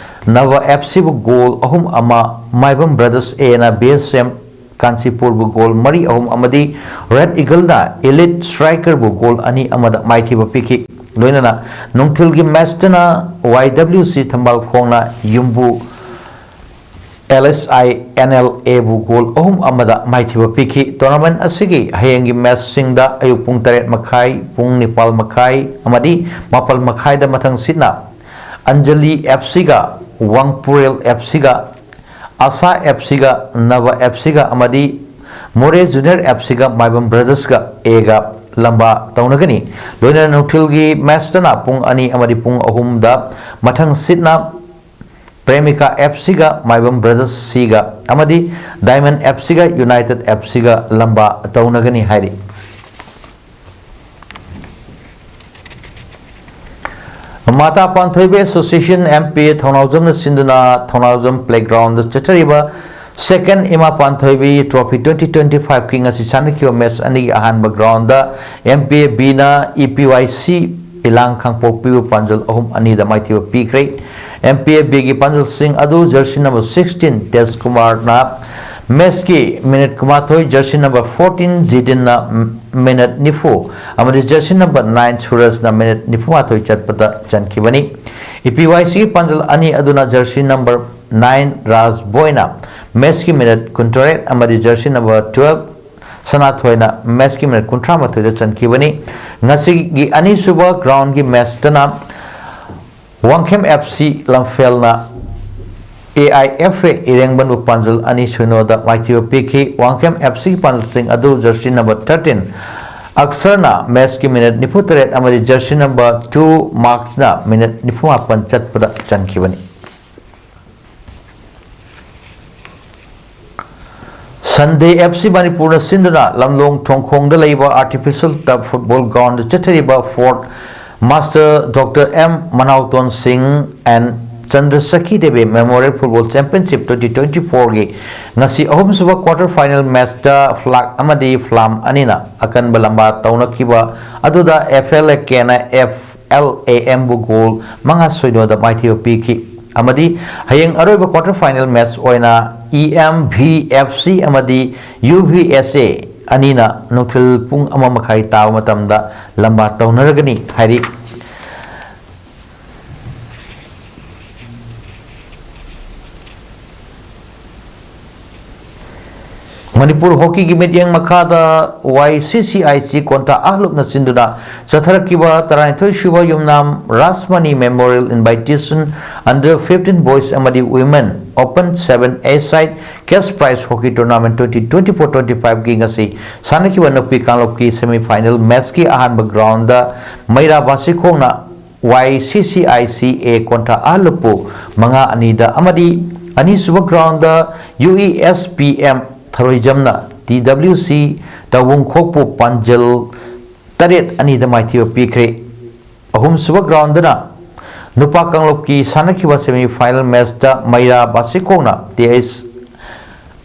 ꯅꯚ ꯑꯦꯐ ꯁꯤꯕꯨ ꯒꯣꯜ ꯑꯍꯨꯝ ꯑꯃ, ꯃꯥꯏꯕꯝ ꯕ꯭ꯔꯗꯔꯁ ꯑꯦꯅ ꯕꯤ ꯑꯦꯁ ꯑꯦꯝ ꯀꯥꯟꯆꯤꯄꯨꯔꯕꯨ ꯒꯣꯜ ꯃꯔꯤ ꯑꯍꯨꯝ ꯑꯃꯗꯤ ꯔꯦꯗ ꯏꯒꯜꯅ ꯏꯂꯤꯠ ꯁ꯭ꯇ꯭ꯔꯥꯏꯀꯔꯕꯨ ꯒꯣꯜ ꯑꯅꯤ ꯑꯃꯗ ꯃꯥꯏꯊꯤꯕ ꯄꯤꯈꯤ꯫ ꯂꯣꯏꯅꯅ ꯅꯨꯡꯊꯤꯜꯒꯤ ꯃꯦꯆꯇꯅ ꯋꯥꯏ ꯗꯕ꯭ꯂꯤꯎ ꯁꯤ ꯊꯝꯕꯥꯜꯈꯣꯡꯅ ꯌꯨꯝꯕꯨ L S I N L ꯑꯦꯕꯨ ꯒꯣꯜ ꯑꯍꯨꯝ ꯑꯃꯗ ꯃꯥꯏꯊꯤꯕ ꯄꯤꯈꯤ꯫ ꯇꯣꯔꯅꯥꯃꯦꯟꯠ ꯑꯁꯤꯒꯤ ꯍꯌꯦꯡꯒꯤ ꯃꯦꯆꯁꯤꯡꯗ ꯑꯌꯨꯛ ꯄꯨꯡ ꯇꯔꯦꯠ ꯃꯈꯥꯏ, ꯄꯨꯡ ꯅꯤꯄꯥꯜ ꯃꯈꯥꯏ ꯑꯃꯗꯤ ꯃꯥꯄꯜ ꯃꯈꯥꯏꯗ ꯃꯊꯪ ꯁꯤꯠꯅ ꯑꯟꯖꯂꯤ ꯑꯦꯐ ꯁꯤꯒ, ꯋꯥꯡꯄꯨꯔꯦꯜ ꯑꯦꯐ ꯁꯤꯒ, ꯑꯁꯥ ꯑꯦꯐ ꯁꯤꯒ, ꯅꯚ ꯑꯦꯐ ꯁꯤꯒ ꯑꯃꯗꯤ ꯃꯣꯔꯦ ꯖꯨꯅꯤꯌꯔ ꯑꯦꯐ ꯁꯤꯒ ꯃꯥꯏꯕꯝ ꯕ꯭ꯔꯗꯔꯁꯀ ꯑꯦꯒ ꯂꯝꯕꯥ ꯇꯧꯅꯒꯅꯤ꯫ ꯂꯣꯏꯅꯅ ꯅꯨꯡꯊꯤꯜꯒꯤ ꯃꯦꯆꯇꯅ ꯄꯨꯡ ꯑꯅꯤ ꯑꯃꯗꯤ ꯄꯨꯡ ꯑꯍꯨꯝꯗ ꯃꯊꯪ ꯁꯤꯠꯅ ꯄ꯭ꯔꯦꯃꯤꯀꯥ ꯑꯦꯐ ꯁꯤꯒ ꯃꯥꯏꯕꯝ ꯕ꯭ꯔꯗꯔꯁ ꯁꯤꯒ ꯑꯃꯗꯤ ꯗꯥꯏꯃꯟ ꯑꯦꯐ ꯁꯤꯒ ꯌꯨꯅꯥꯏꯇꯦꯗ ꯑꯦꯐ ꯁꯤꯒ ꯂꯝꯕꯥ ꯇꯧꯅꯒꯅꯤ ꯍꯥꯏꯔꯤ꯫ ꯃꯥꯇꯥ ꯄꯥꯟꯊꯣꯏꯕꯤ ꯑꯦꯁꯣꯁꯤꯌꯦꯁꯟ, ꯑꯦꯝ ꯄꯤ ꯑꯦ ꯊꯧꯅꯥꯎꯖꯝꯅ ꯁꯤꯟꯗꯨꯅ ꯊꯧꯅꯥꯎꯖꯝ ꯄ꯭ꯂꯦꯒ꯭ꯔꯥꯎꯟꯗ ꯆꯠꯊꯔꯤꯕ ꯁꯦꯀꯦꯟ ꯏꯃꯥ ꯄꯥꯟꯊꯣꯏꯕꯤ ꯇ꯭ꯔꯣꯐꯤ ꯇ꯭ꯋꯦꯟꯇꯤ ꯇ꯭ꯋꯦꯟꯇꯤ ꯐꯥꯏꯚꯀꯤ ꯉꯁꯤ ꯁꯥꯟꯅꯈꯤꯕ ꯃꯦꯆ ꯑꯅꯤꯒꯤ ꯑꯍꯥꯟꯕ ꯒ꯭ꯔꯥꯎꯟꯗ ꯑꯦꯝ ꯄꯤ ꯑꯦ ꯕꯤꯅ ꯏ ꯄꯤ ꯋꯥꯏ ꯁꯤ ꯄꯤꯂꯥꯡ ꯈꯥꯡꯄꯣꯛꯄꯤꯕꯨ ꯄꯥꯟꯖꯜ ꯑꯍꯨꯝ ꯑꯅꯤꯗ ꯃꯥꯏꯊꯤꯕ ꯄꯤꯈ꯭ꯔꯦ꯫ ꯑꯦꯝ ꯄꯤ ꯑꯦ ꯕꯤꯒꯤ ꯄꯥꯟꯖꯜꯁꯤꯡ ꯑꯗꯨ ꯖꯔꯁꯤ ꯅꯝꯕꯔ ꯁꯤꯛꯁꯇꯤꯟ ꯇꯦꯖꯀꯨꯃꯥꯔꯅ ꯃꯦꯆꯀꯤ ꯃꯤꯅꯤꯠ ꯀꯨꯟꯃꯥꯊꯣꯏ, ꯖꯔꯁꯤ ꯅꯝꯕꯔ ꯐꯣꯔꯇꯤꯟ ꯖꯤꯗꯤꯟꯅ ꯃꯤꯅꯤꯠ ꯅꯤꯐꯨ ꯑꯃꯗꯤ ꯖꯔꯁꯤ ꯅꯝꯕꯔ ꯅꯥꯏꯟ ꯁꯨꯔꯖꯅ ꯃꯤꯅꯤꯠ ꯅꯤꯐꯨꯃꯥꯊꯣꯏ ꯆꯠꯄꯗ ꯆꯟꯈꯤꯕꯅꯤ꯫ ꯏ ꯄꯤ ꯋꯥꯏ ꯁꯤꯒꯤ ꯄꯥꯟꯖꯜ ꯑꯅꯤ ꯑꯗꯨꯅ ꯖꯔꯁꯤ ꯅꯝꯕꯔ ꯅꯥꯏꯟ ꯔꯥꯖ ꯕꯣꯏꯅ ꯃꯦꯆꯀꯤ ꯃꯤꯅꯤꯠ ꯀꯨꯟꯇꯔꯦꯠ ꯑꯃꯗꯤ ꯖꯔꯁꯤ ꯅꯝꯕꯔ ꯇꯨꯋꯦꯜꯕ ꯁꯅꯥꯊꯣꯏꯅ ꯃꯦꯆꯀꯤ ꯃꯤꯅꯤꯠ ꯀꯨꯟꯊ꯭ꯔꯥ ꯃꯥꯊꯣꯏꯗ ꯆꯟꯈꯤꯕꯅꯤ꯫ ꯉꯁꯤꯒꯤ ꯑꯅꯤꯁꯨꯕ ꯒ꯭ꯔꯥꯎꯟꯒꯤ ꯃꯦꯆꯇꯅ Wangkhem F C ꯂꯝꯐꯦꯜꯅ A I F A ꯏꯔꯦꯡꯕꯟꯕꯨ ꯄꯥꯟꯖꯜ ꯑꯅꯤ ꯁꯤꯅꯣꯗ ꯃꯥꯏꯊꯤꯕ ꯄꯤꯈꯤ꯫ ꯋꯥꯡꯈꯦꯝ ꯑꯦꯐ ꯁꯤꯒꯤ ꯄꯥꯟꯖꯜꯁꯤꯡ ꯑꯗꯨ ꯖꯔꯁꯤ ꯅꯝꯕꯔ ꯊꯥꯔꯇꯤꯟ ꯑꯛꯁꯔꯅ ꯃꯦꯆꯀꯤ ꯃꯤꯅꯤꯠ ꯅꯤꯐꯨꯇꯔꯦꯠ ꯑꯃꯗꯤ ꯖꯔꯁꯤ ꯅꯝꯕꯔ ꯇꯨ ꯃꯥꯔꯛꯁꯅ ꯃꯤꯅꯤꯠ ꯅꯤꯐꯨꯃꯥꯄꯟ ꯆꯠꯄꯗ ꯆꯟꯈꯤꯕꯅꯤ꯫ ꯁꯟꯗꯦ ꯑꯦꯐ ꯁꯤ ꯃꯅꯤꯄꯨꯔꯅ ꯁꯤꯟꯗꯨꯅ ꯂꯝꯂꯣꯡ ꯊꯣꯡꯈꯣꯡꯗ ꯂꯩꯕ ꯑꯥꯔꯇꯤꯐꯤꯁꯤꯌꯦꯜ ꯇꯔꯐ ꯐꯨꯠꯕꯣꯜ ꯒ꯭ꯔꯥꯎꯟꯗ ꯆꯠꯊꯔꯤꯕ ꯐꯣꯔꯠ master doctor M Manaoton Singh and Chandrasakhi Devi memorial football championship twenty twenty ꯐꯣꯔꯒꯤ ꯉꯁꯤ ꯑꯍꯨꯝꯁꯨꯕ ꯀ꯭ꯋꯥꯔꯇꯔ ꯐꯥꯏꯅꯦꯜ ꯃꯦꯆꯇ ꯐ꯭ꯂꯥꯛ ꯑꯃꯗꯤ ꯐ꯭ꯂꯥꯝ ꯑꯅꯤꯅ ꯑꯀꯟꯕ ꯂꯝꯕꯥ ꯇꯧꯅꯈꯤꯕ ꯑꯗꯨꯗ ꯑꯦꯐ ꯑꯦꯜ ꯑꯦ ꯀꯦꯅ ꯑꯦꯐ ꯑꯦꯜ ꯑꯦ ꯑꯦꯝꯕꯨ ꯒꯣꯜ ꯃꯉꯥ ꯁꯣꯏꯅꯣꯗ ꯃꯥꯏꯊꯤꯕ ꯄꯤꯈꯤ꯫ ꯑꯃꯗꯤ ꯍꯌꯦꯡ ꯑꯔꯣꯏꯕ ꯀ꯭ꯋꯥꯔꯇꯔ ꯐꯥꯏꯅꯦꯜ ꯃꯦꯆ ꯑꯣꯏꯅ E M V F C ꯑꯃꯗꯤ ꯌꯨ ꯚꯤ ꯑꯦꯁ ꯑꯦ ꯑꯅꯤꯅ ꯅꯨꯡꯊꯤꯜ ꯄꯨꯡ ꯑꯃ ꯃꯈꯥꯏ ꯇꯥꯕ ꯃꯇꯝꯗ ꯂꯝꯕꯥ ꯇꯧꯅꯔꯒꯅꯤ ꯍꯥꯏꯔꯤ꯫ ꯃꯅꯤꯄꯨꯔ ꯍꯣꯀꯤꯒꯤ ꯃꯤꯠꯌꯦꯡ ꯃꯈꯥꯗ ꯋꯥꯏ ꯁꯤ ꯁꯤ ꯑꯥꯏ ꯁꯤ ꯀꯣꯟꯇꯥ ꯑꯍꯂꯨꯞꯅ ꯁꯤꯟꯗꯨꯅ ꯆꯠꯊꯔꯛꯈꯤꯕ ꯇꯔꯥꯅꯤꯊꯣꯏ ꯁꯨꯕ ꯌꯨꯝꯅꯥꯝ Rajmani memorial invitation under fifteen boys ꯑꯃꯗꯤ women open seven a side cash prize hockey tournament twenty twenty four twenty ꯐꯥꯏꯚꯀꯤ ꯉꯁꯤ ꯁꯥꯟꯅꯈꯤꯕ ꯅꯨꯄꯤ ꯀꯥꯡꯂꯨꯞꯀꯤ ꯁꯦꯃꯤ ꯐꯥꯏꯅꯦꯜ ꯃꯦꯆꯀꯤ ꯑꯍꯥꯟꯕ ꯒ꯭ꯔꯥꯎꯟꯗ ꯃꯩꯔꯥ ꯕꯥꯁꯤꯈꯣꯡꯅ ꯋꯥꯏ ꯁꯤ ꯁꯤ ꯑꯥꯏ ꯁꯤ ꯑꯦ ꯀꯣꯟꯊꯥ ꯑꯍꯜꯂꯨꯞꯄꯨ ꯃꯉꯥ ꯑꯅꯤꯗ ꯑꯃꯗꯤ ꯑꯅꯤꯁꯨꯕ ground Y E S P M ꯊꯔꯣꯏꯖꯝꯅ ꯇꯤ ꯗꯕ꯭ꯂꯤꯎ ꯁꯤ ꯇꯧꯕꯨꯡꯈꯣꯛꯄꯨ ꯄꯥꯟꯖꯜ ꯇꯔꯦꯠ ꯑꯅꯤꯗ ꯃꯥꯏꯊꯤꯕ ꯄꯤꯈ꯭ꯔꯦ꯫ ꯑꯍꯨꯝꯁꯨꯕ ꯒ꯭ꯔꯥꯎꯟꯗꯅ ꯅꯨꯄꯥ ꯀꯥꯡꯂꯨꯞꯀꯤ ꯁꯥꯟꯅꯈꯤꯕ semi final matchꯇ ꯃꯩꯔꯥ ꯕꯥꯁꯤꯈꯣꯡꯅ T S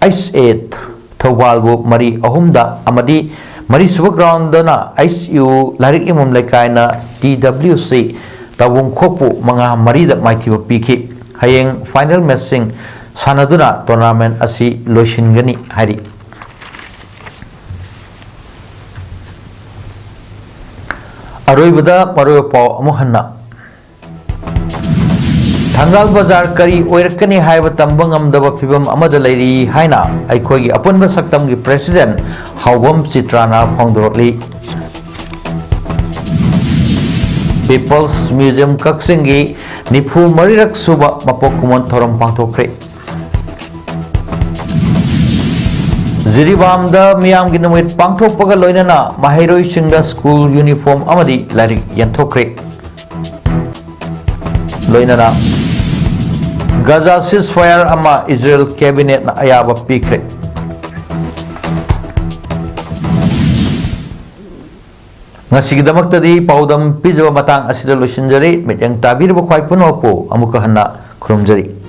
H A ꯊꯧꯕꯥꯜꯕꯨ ꯃꯔꯤ ꯑꯍꯨꯝꯗ ꯑꯃꯗꯤ ꯃꯔꯤꯁꯨꯕ groundꯗꯅ H U ꯂꯥꯏꯔꯤꯛ ꯌꯨꯝꯐꯝ ꯂꯩꯀꯥꯏꯅ T W C ꯇꯥꯕꯨꯡꯈꯣꯛꯄꯨ ꯃꯉꯥ ꯃꯔꯤꯗ ꯃꯥꯏꯊꯤꯕ ꯄꯤꯈꯤ꯫ ꯍꯌꯦꯡ final matchꯁꯤꯡ ꯁꯥꯟꯅꯗꯨꯅ tournament ꯑꯁꯤ ꯂꯣꯏꯁꯤꯟꯒꯅꯤ ꯍꯥꯏꯔꯤ꯫ ꯑꯔꯣꯏꯕꯗ ꯃꯔꯨꯑꯣꯏꯕ ꯄꯥꯎ ꯑꯃꯨꯛ ꯍꯟꯅ꯫ ꯊꯪꯒꯥꯜ ꯕꯖꯥꯔ ꯀꯔꯤ ꯑꯣꯏꯔꯛꯀꯅꯤ ꯍꯥꯏꯕ ꯇꯝꯕ ꯉꯝꯗꯕ ꯐꯤꯕꯝ ꯑꯃꯗ ꯂꯩꯔꯤ ꯍꯥꯏꯅ ꯑꯩꯈꯣꯏꯒꯤ ꯑꯄꯨꯟꯕ ꯁꯛꯇꯝꯒꯤ president ꯍꯥꯎꯕꯝ ꯆꯤꯇ꯭ꯔꯥꯅ ꯐꯣꯡꯗꯣꯔꯛꯂꯤ꯫ People's Museum ꯀꯛꯆꯤꯡꯒꯤ ꯅꯤꯐꯨ ꯃꯔꯤꯔꯛ ꯁꯨꯕ ꯃꯄꯣꯛ ꯀꯨꯝꯑꯣꯟ ꯊꯧꯔꯝ ꯄꯥꯡꯊꯣꯛꯈ꯭ꯔꯦ꯫ ꯖꯤꯔꯤꯕꯥꯝꯗ ꯃꯤꯌꯥꯝꯒꯤ ꯅꯨꯃꯤꯠ ꯄꯥꯡꯊꯣꯛꯄꯒ ꯂꯣꯏꯅꯅ ꯃꯍꯩꯔꯣꯏꯁꯤꯡꯗ school uniform ꯑꯃꯗꯤ ꯂꯥꯏꯔꯤꯛ ꯌꯦꯟꯊꯣꯛꯈ꯭ꯔꯦ꯫ ꯂꯣꯏꯅꯅ ꯒꯖꯥ ceasefire ꯑꯃ ꯏꯖꯔꯦꯜ cabinetꯅ ꯑꯌꯥꯕ ꯄꯤꯈ꯭ꯔꯦ꯫ ꯉꯁꯤꯒꯤꯗꯃꯛꯇꯗꯤ ꯄꯥꯎꯗꯝ ꯄꯤꯖꯕ ꯃꯇꯥꯡ ꯑꯁꯤꯗ ꯂꯣꯏꯁꯤꯟꯖꯔꯦ꯫ ꯃꯤꯠꯌꯦꯡ ꯇꯥꯕꯤꯔꯤꯕ ꯈ꯭ꯋꯥꯏ ꯄꯨꯝꯅꯃꯛꯄꯨ ꯑꯃꯨꯛꯀ ꯍꯟꯅ ꯈꯨꯔꯨꯝꯖꯔꯤ꯫